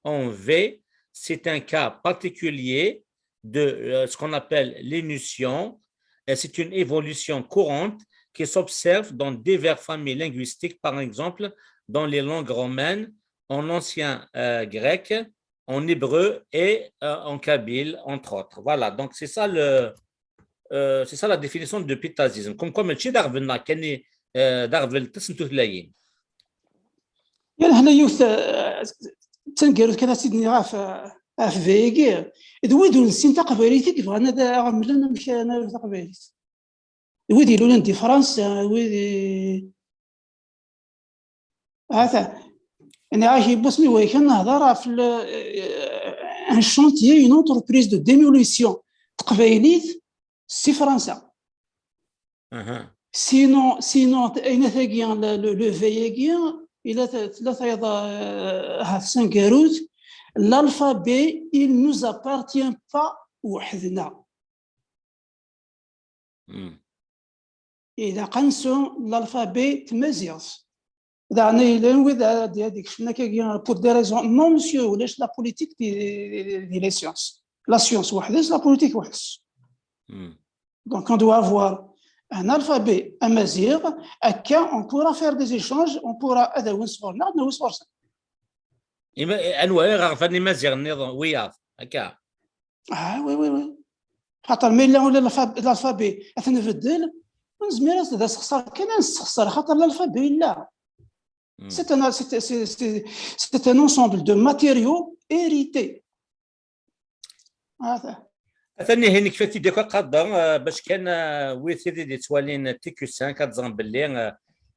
en V. C'est un cas particulier de, euh, ce qu'on appelle l'énution. Et c'est une évolution courante qui s'observe dans diverses familles linguistiques, par exemple dans les langues romaines, en ancien, euh, grec, en hébreu et, euh, en kabyle, entre autres. Voilà, donc c'est ça le, euh, c'est ça la définition de bitasisme. Comme quoi, ماشي ذا غبنا كان، euh, ذا غبن تسن توثلاين. يعني هنا يوث، آه، تنقل كذا سيدني غاف، آه، في فيجي. إذ ويدو نسين تقبيليتي كيف غانا ذا غملنا مش أنا تقبيليت. Wid ilulen di Fransa, wid i-, hata. Nniɣ-ak yiwwas mi waykan nehder ɣef le, un chantier, une entreprise de démolition teqbaylit si Fransa. Sinon, sinon, ayen tagi, le, le, le V-agi, ila ta-, tella tayeḍ, euh, ahat taneggarut, l'alphabet, il nous appartient pas weḥd-neɣ. Ilaq ad nesɛu l'alphabet tmaziɣt. Daɣen yellan wid ad, ad ikecmen akkagi pour des raisons. Non, monsieur, ulac la politique di, di les sciences. La science weḥd-s, la politique weḥd-s. Donc, on doit avoir un alphabet amaziɣ, akka, on pourra faire des échanges, on pourra ad awin sɣur-neɣ, ad nawi sɣur-sen. Ima, anwa i ɣerfan imaziɣen nniḍen, wiyaḍ, akka? Ah, oui, oui, oui. Xaṭer ma yella ula l'alpha-, l'alphabet ad t-nbeddel, ur nezmir ad, d asexṣer kan ad nessexṣer, xaṭer l'alphabet yella. C'est un, c'est, c'est, c'est, c'est un ensemble de matériaux hérités. Hata. Atan ihi nekfa-t-id akk aqader, eh, bac kan, eh, wid tid i d-yettwalin T Q cinq ad ẓren belli, eh,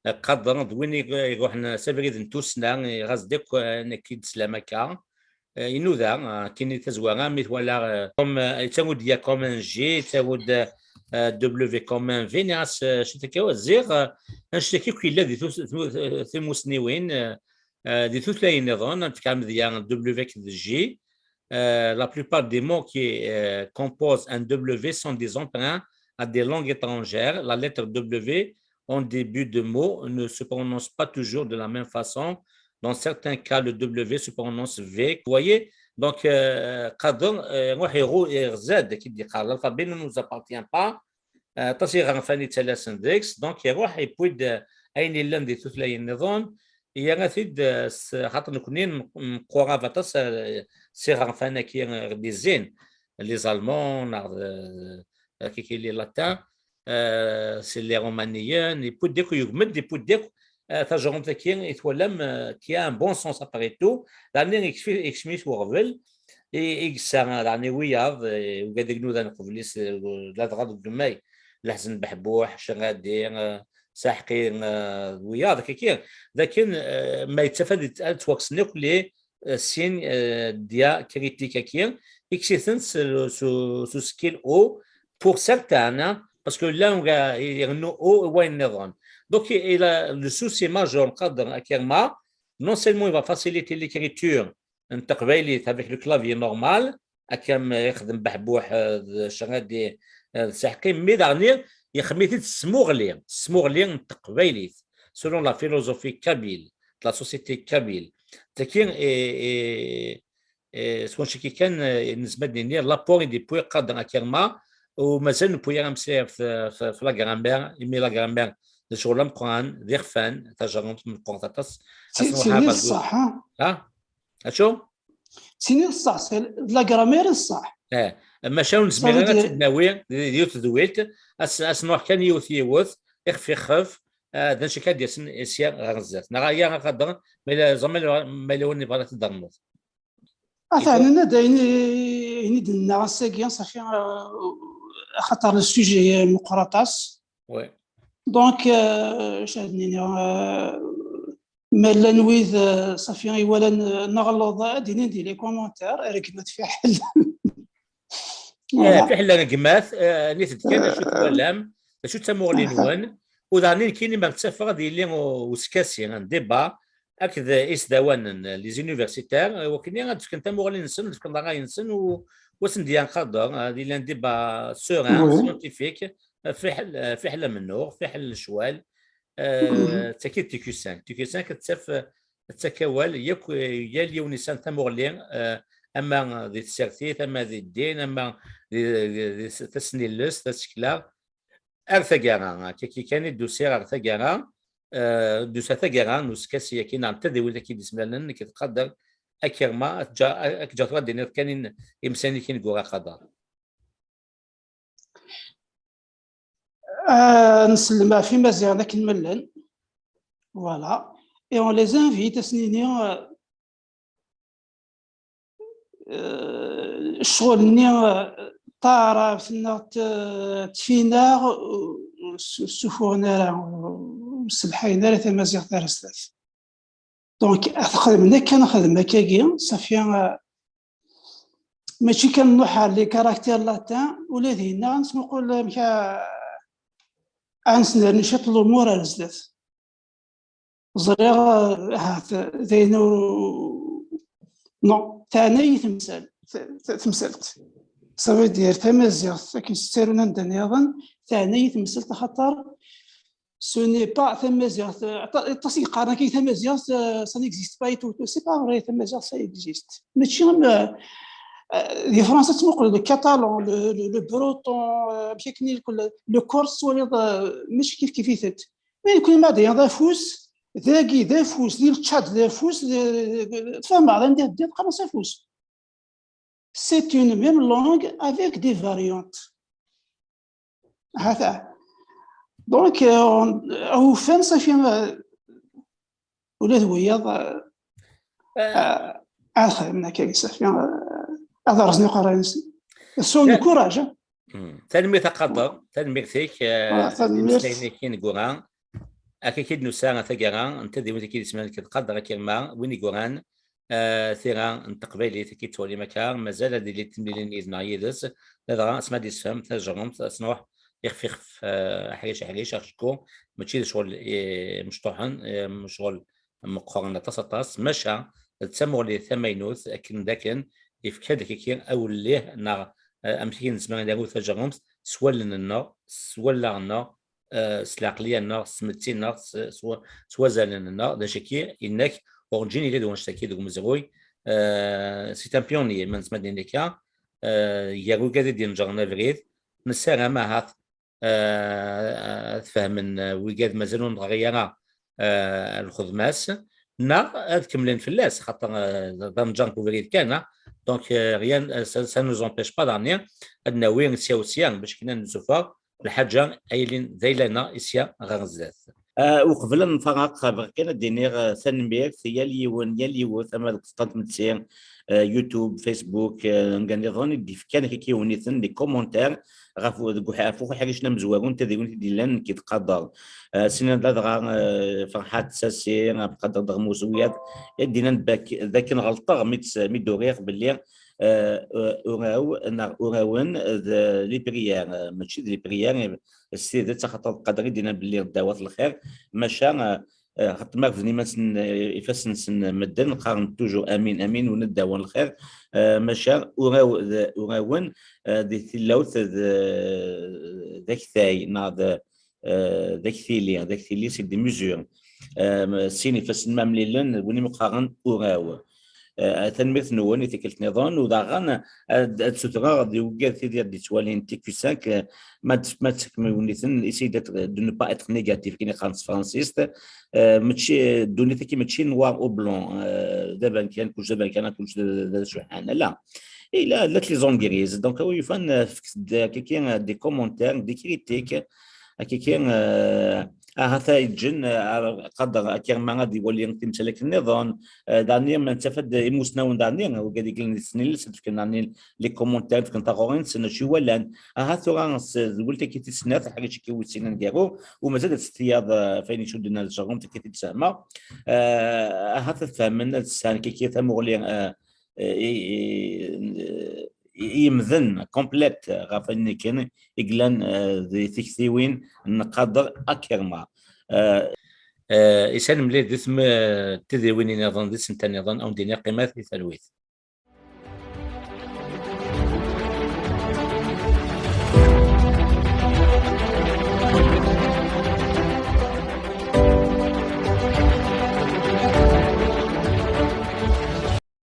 aqader d win i, iruḥen s abrid n tussna, eh, ɣas d akk, eh, nekk i d-teslam akka. Eh, inuda, eh, akken i tazwara, mi twala, eh, comme, eh, yettaru-d ya comme un G, yettaru-d, eh, W comme un V, nniɣ-as, eh, cit akka, ziɣ, eh, annect-agi akk yella di tus-, tmu-, timusniwin, eh, eh, di tutlayin nniḍen, ad nefk amedya W akked G. Euh, la plupart des mots qui, euh, composent un W sont des emprunts à des langues étrangères. La lettre W en début de mot ne se prononce pas toujours de la même façon. Dans certains cas, le W se prononce V. Vous voyez? Donc, euh, qadr, euh, iruḥ iɣu-, iɣza-d, akken i d-yeqqar, l'alphabet ne nous appartient pas. Euh, aṭas i ɣerfan yettalasen deg-s. Donc, iruḥ, et puis de, ayen yellan di tutlayin nniḍen, yerra-t-id, eh, s xaṭer nekkni nqurab aṭas, eh, s iɣerfan-agi, eh, ɣer d-izzin, les Allemands, neɣ d, eh, kiki les Latins, eh, s les Roumaniens, yewwi-d akk, yugem-d, yewwi-d akk, eh, tajerrumt-agi i twalam, eh, qui a un bon sens après tout, daɣen yekcem-it uɣbel, i, i yessa daɣen i wiyaḍ, eh, ugad i inudan qbel-is, eh, ladɣa deg ugemmay, Leḥzen Beḥbuḥ, Cerradi, eh, Saḥqi, eh, d wiyaḍ, kiki. Dakken, eh, ma yettaf ad yett-, ad ttwakksen akk les, eh, signes, eh, diacritiques-agi, ikkes-iten s, s, s usekkil O, pour certains, hein, parce que là, on va, il y a un O, wayen nniḍen. Donc, il a le souci majeur, Qader Akirma, non seulement il va faciliter l'écriture n teqbaylit avec le clavier normal, akka am ixdem Beḥbuḥ, eh, d Cerradi, eh, d Saḥqi, mais daɣen yexdem-it-id s tmuɣli, s tmuɣli n teqbaylit, selon la philosophie kabyle, de la société kabyle. Tagi, eh, eh, eh, s wanci kan, eh, nezmer ad nini l'apport i d-yewwi Qader Akirma, u mazal newwi ara ameslay ɣef, ɣef, ɣef la grammaire, imi la grammaire d ccɣel ameqqran, d ixfan, tajerrumt meqqret aṭas. Ad s-nruḥ ɣer Berguz. Ṣṣeḥ, ha? Ha? Acu? Tini ṣṣeḥ, c'est la grammaire ṣṣeḥ. Eh, maca ur nezmir ara ad tt-id-nawi di, di yiwet tedwilt, as, as nruḥ kan yiwet yiwet, ixef ixef, eh, d acu akka d-yasen sya ɣer zdat. Neɣ aya a Qader, ma yella, zeɛma ma yella win yebɣan ad t-id-ternuḍ. Atan, ad ayen i, ayen i d-nenna ass-agi, safi, eh, axaṭer le sujet meqqer aṭas. Oui. Donc, euh, acu ad nini, euh, ma llan wid, euh, safi, iwalan, euh, neɣleḍ, ad d-inin di les commentaires, regmet fiḥel. Eh, voilà. Fiḥel regmet, eh, nit-d kan d acu twalam, d acu d tamuɣli-nwen, u daɣen nekkini ma ttafeɣ ad yili u-, uskasi, un débat, akked isdawanen, les universitaires, eh, wakken ad d-fken tamuɣli-nsen, ad d-fken ṛṛay-nsen, u, u ad sen-d-yan Qader, eh, ad yili un débat serein, scientifique, eh, fiḥel, eh, fiḥel amennuɣ, fiḥel lecɣal, eh, d tagi d T Q cinq. T Q cinq tettaf, tettak awal, yakk, eh, yal yiwen yesɛan tamuɣli, eh, ama di tsertit, ama di ddin, ama di, di, di tasnilest, tasekla, ar taggara. Akka kan i d-usiɣ ar taggara, eh, d-usa taggara n uskasi-agi, neɣ n tadiwin-agi d-ismalen, nekk d Qader Akirma, ad ǧa-, ad k-ǧǧeɣ tura d-tiniḍ kan in-, imsayen-ik ineggura Qader. Euh, nsellem ɣef Imaziɣen akken ma llan. Voilà. Et on les invite à s-nini, euh, euh, ccɣel-nni, euh, taɛrabt neɣ t-, tfinaɣ, ur s-, ur ssufuɣen ara, ur sselḥayen ara tamaziɣt ar zdat. Donc, ad xedmen akka, nexdem akkagi, safi, euh, mačči kan nruḥ ar les caractères latins, ula d inna, ad nesmuqul amek a, ad nesnerni ciṭ lumuṛ ar zdat. Ẓriɣ, euh, ahat, d ayen ur, non, teɛna-yi temsal-, t-, t-, temsalt. Ça veut dire, tamaziɣt, akken s-ttarun anda nniḍen, teɛna-yi temsalt, axaṭer ce n'est pas tamaziɣt, euh, aṭas i yeqqaren akka tamaziɣt, euh, ça n'existe pas et tout. C'est pas vrai, tamaziɣt, ça existe. Mačči am, euh, euh, di Fransa, tettmuqul le catalan, le, le, le breton, euh, amek akken i, le, le corse, twaliḍ, euh, mačči kif kif-itent. Mais nekkni ma d-yaḍ afus, dagi d afus, di le Tchad d afus, d, d, d, tfehmeḍ anda d-, d, qqaren-as afus. C'est une même langue avec des variantes. Hata. Donc, euh, on, awufan, safi, euh, ula d wiyaḍ, euh, euh, ad xedmen akka, safi, euh, ad rẓen iqerray-nsen. Son courage, hein. Hmm. Tanemmirt a Qader, tanemmirt-ik, euh, voilà, tanemmirt. Imeslayen-ik ineggura. Akka i d-nusa taggara n tadiwin-agi d-isman nekk d Qader Akirma, win i yuran, eh, tira n teqbaylit, akka i tettwalim akka, mazal ad d-ilint temlilin yid-neɣ yid-s, ladɣa asmi ad d-yessefhem tajerrumt, ad s-nruḥ ixef ixef, eh, aḥric aḥric, acku mačči d ccɣel, eh, mecṭuḥen, eh, ccɣel meqqren aṭas aṭas, maca d tamuɣli tamaynut, akken d akken yefka-d akkaki awellih neɣ, eh, amek i nezmer ad naru tajerrumt s wallen-nneɣ, s wallaɣ-nneɣ, eh, s lɛeqliya-nneɣ, s tmetti-nneɣ, s, s wa-, s wazalen-nneɣ, d acu-agi, inna-k, urǧin yella-d wanect-agi deg umezruy, eh, c'est un pionnier, ma nezmer ad d-nini akka, eh, gar wigad i d-ineǧren abrid, nessaram ahat, eh, ad fehmen, eh, wigad mazal ur neɣri ara, eh, lxedma-s, neɣ ad kemmlen fell-as, xaṭer, eh, d amǧar n ubrid kan, ah. Donc, eh, rien, eh, ça, ça nous empêche pas daɣni ad nawi sya u sya bac kan ad nessufeɣ lḥaǧa ay yilin d ayla-nneɣ i sya ɣer zdat. Ah, uqbel ad nfaraq, bɣiɣ kan ad d-iniɣ, eh, tanemmirt i yal yiwen, yal yiwet, ama deg useṭṭa n tmetti, eh, YouTube, Facebook, eh, ngan niḍen i d-yefkan akka yiwen-iten, des commentaires, ɣef u-, deg uḥ-, ɣef uḥric n amezwaru n tadiwin i d-yellan nekk d Qader. Eh, sin anda dɣa, eh, Ferḥat Sasi, Abdelkader Deɣmus, wiyaḍ i d-yennan bak-, d akken ɣelṭeɣ mi tt-, mi d-uriɣ belli, eh, eh, uraw neɣ urawen d les prières, eh, mačči d les prières, eh, s tidet, axaṭer d Qader i d-yennan belli ddawa n lxir, maca, eh, eh, xaṭer ma refden iman-nsen, eh, ifassen-nsen medden, qqaren toujours amin, amin, win ddawa n lxir, eh, maca uraw d, urawen, eh, di tilawt d, d aktay, neɣ d, eh, d aktili, d aktili, c'est des mesures. Eh, sin ifassen ma mlilen, d win i mu qqaren uraw. Eh, tanemmirt-nwen i tikkelt nniḍen, u daɣen ad, ad sutreɣ di wigad tid i d-yettwalin T Q cinq, eh, ma d-, ma d-tsekmem-iten, essayez d'être, de ne pas être négatif, akken i qqaren s tefransist. Eh, mačči, ddunit-agi mačči noir ou blanc, eh, d abankan, kullec d abankan, kullec d, d, d acuḥḥan, ala. Et là, là, les zones grises. Donc, oui, enfin, euh, fket-d, euh, kiki, euh, des commentaires, des critiques, euh, kiki, euh, ahat ad yeǧǧen, euh, Qader Akirma ad iwali timsal akken nniḍen, euh, daɣni ma nettaf-d imusnawen daɣni, wigad i yellan di tesnilest, ad fken daɣni les commentaires, fken taɣuri-nsen, acu i walan. Ahat tura s-, d wul taki tis snat, ḥaǧa akka wis sin aneggaru, u mazal ad testiyaḍ, euh, f ayen icudden ar ccɣel, taki i d-sehmeɣ. Euh, ahat ad fehmen, ad sɛan kiki tamuɣli, euh, i, i, i yemden, complète, ɣef wayen akken i yellan, eh, di tiktiwin n Qader Akirma. Eh, eh, isan mliḥ di tm-, tidiwin nniḍen, di senta nniḍen, a wen-d-iniɣ qqimet di talwit.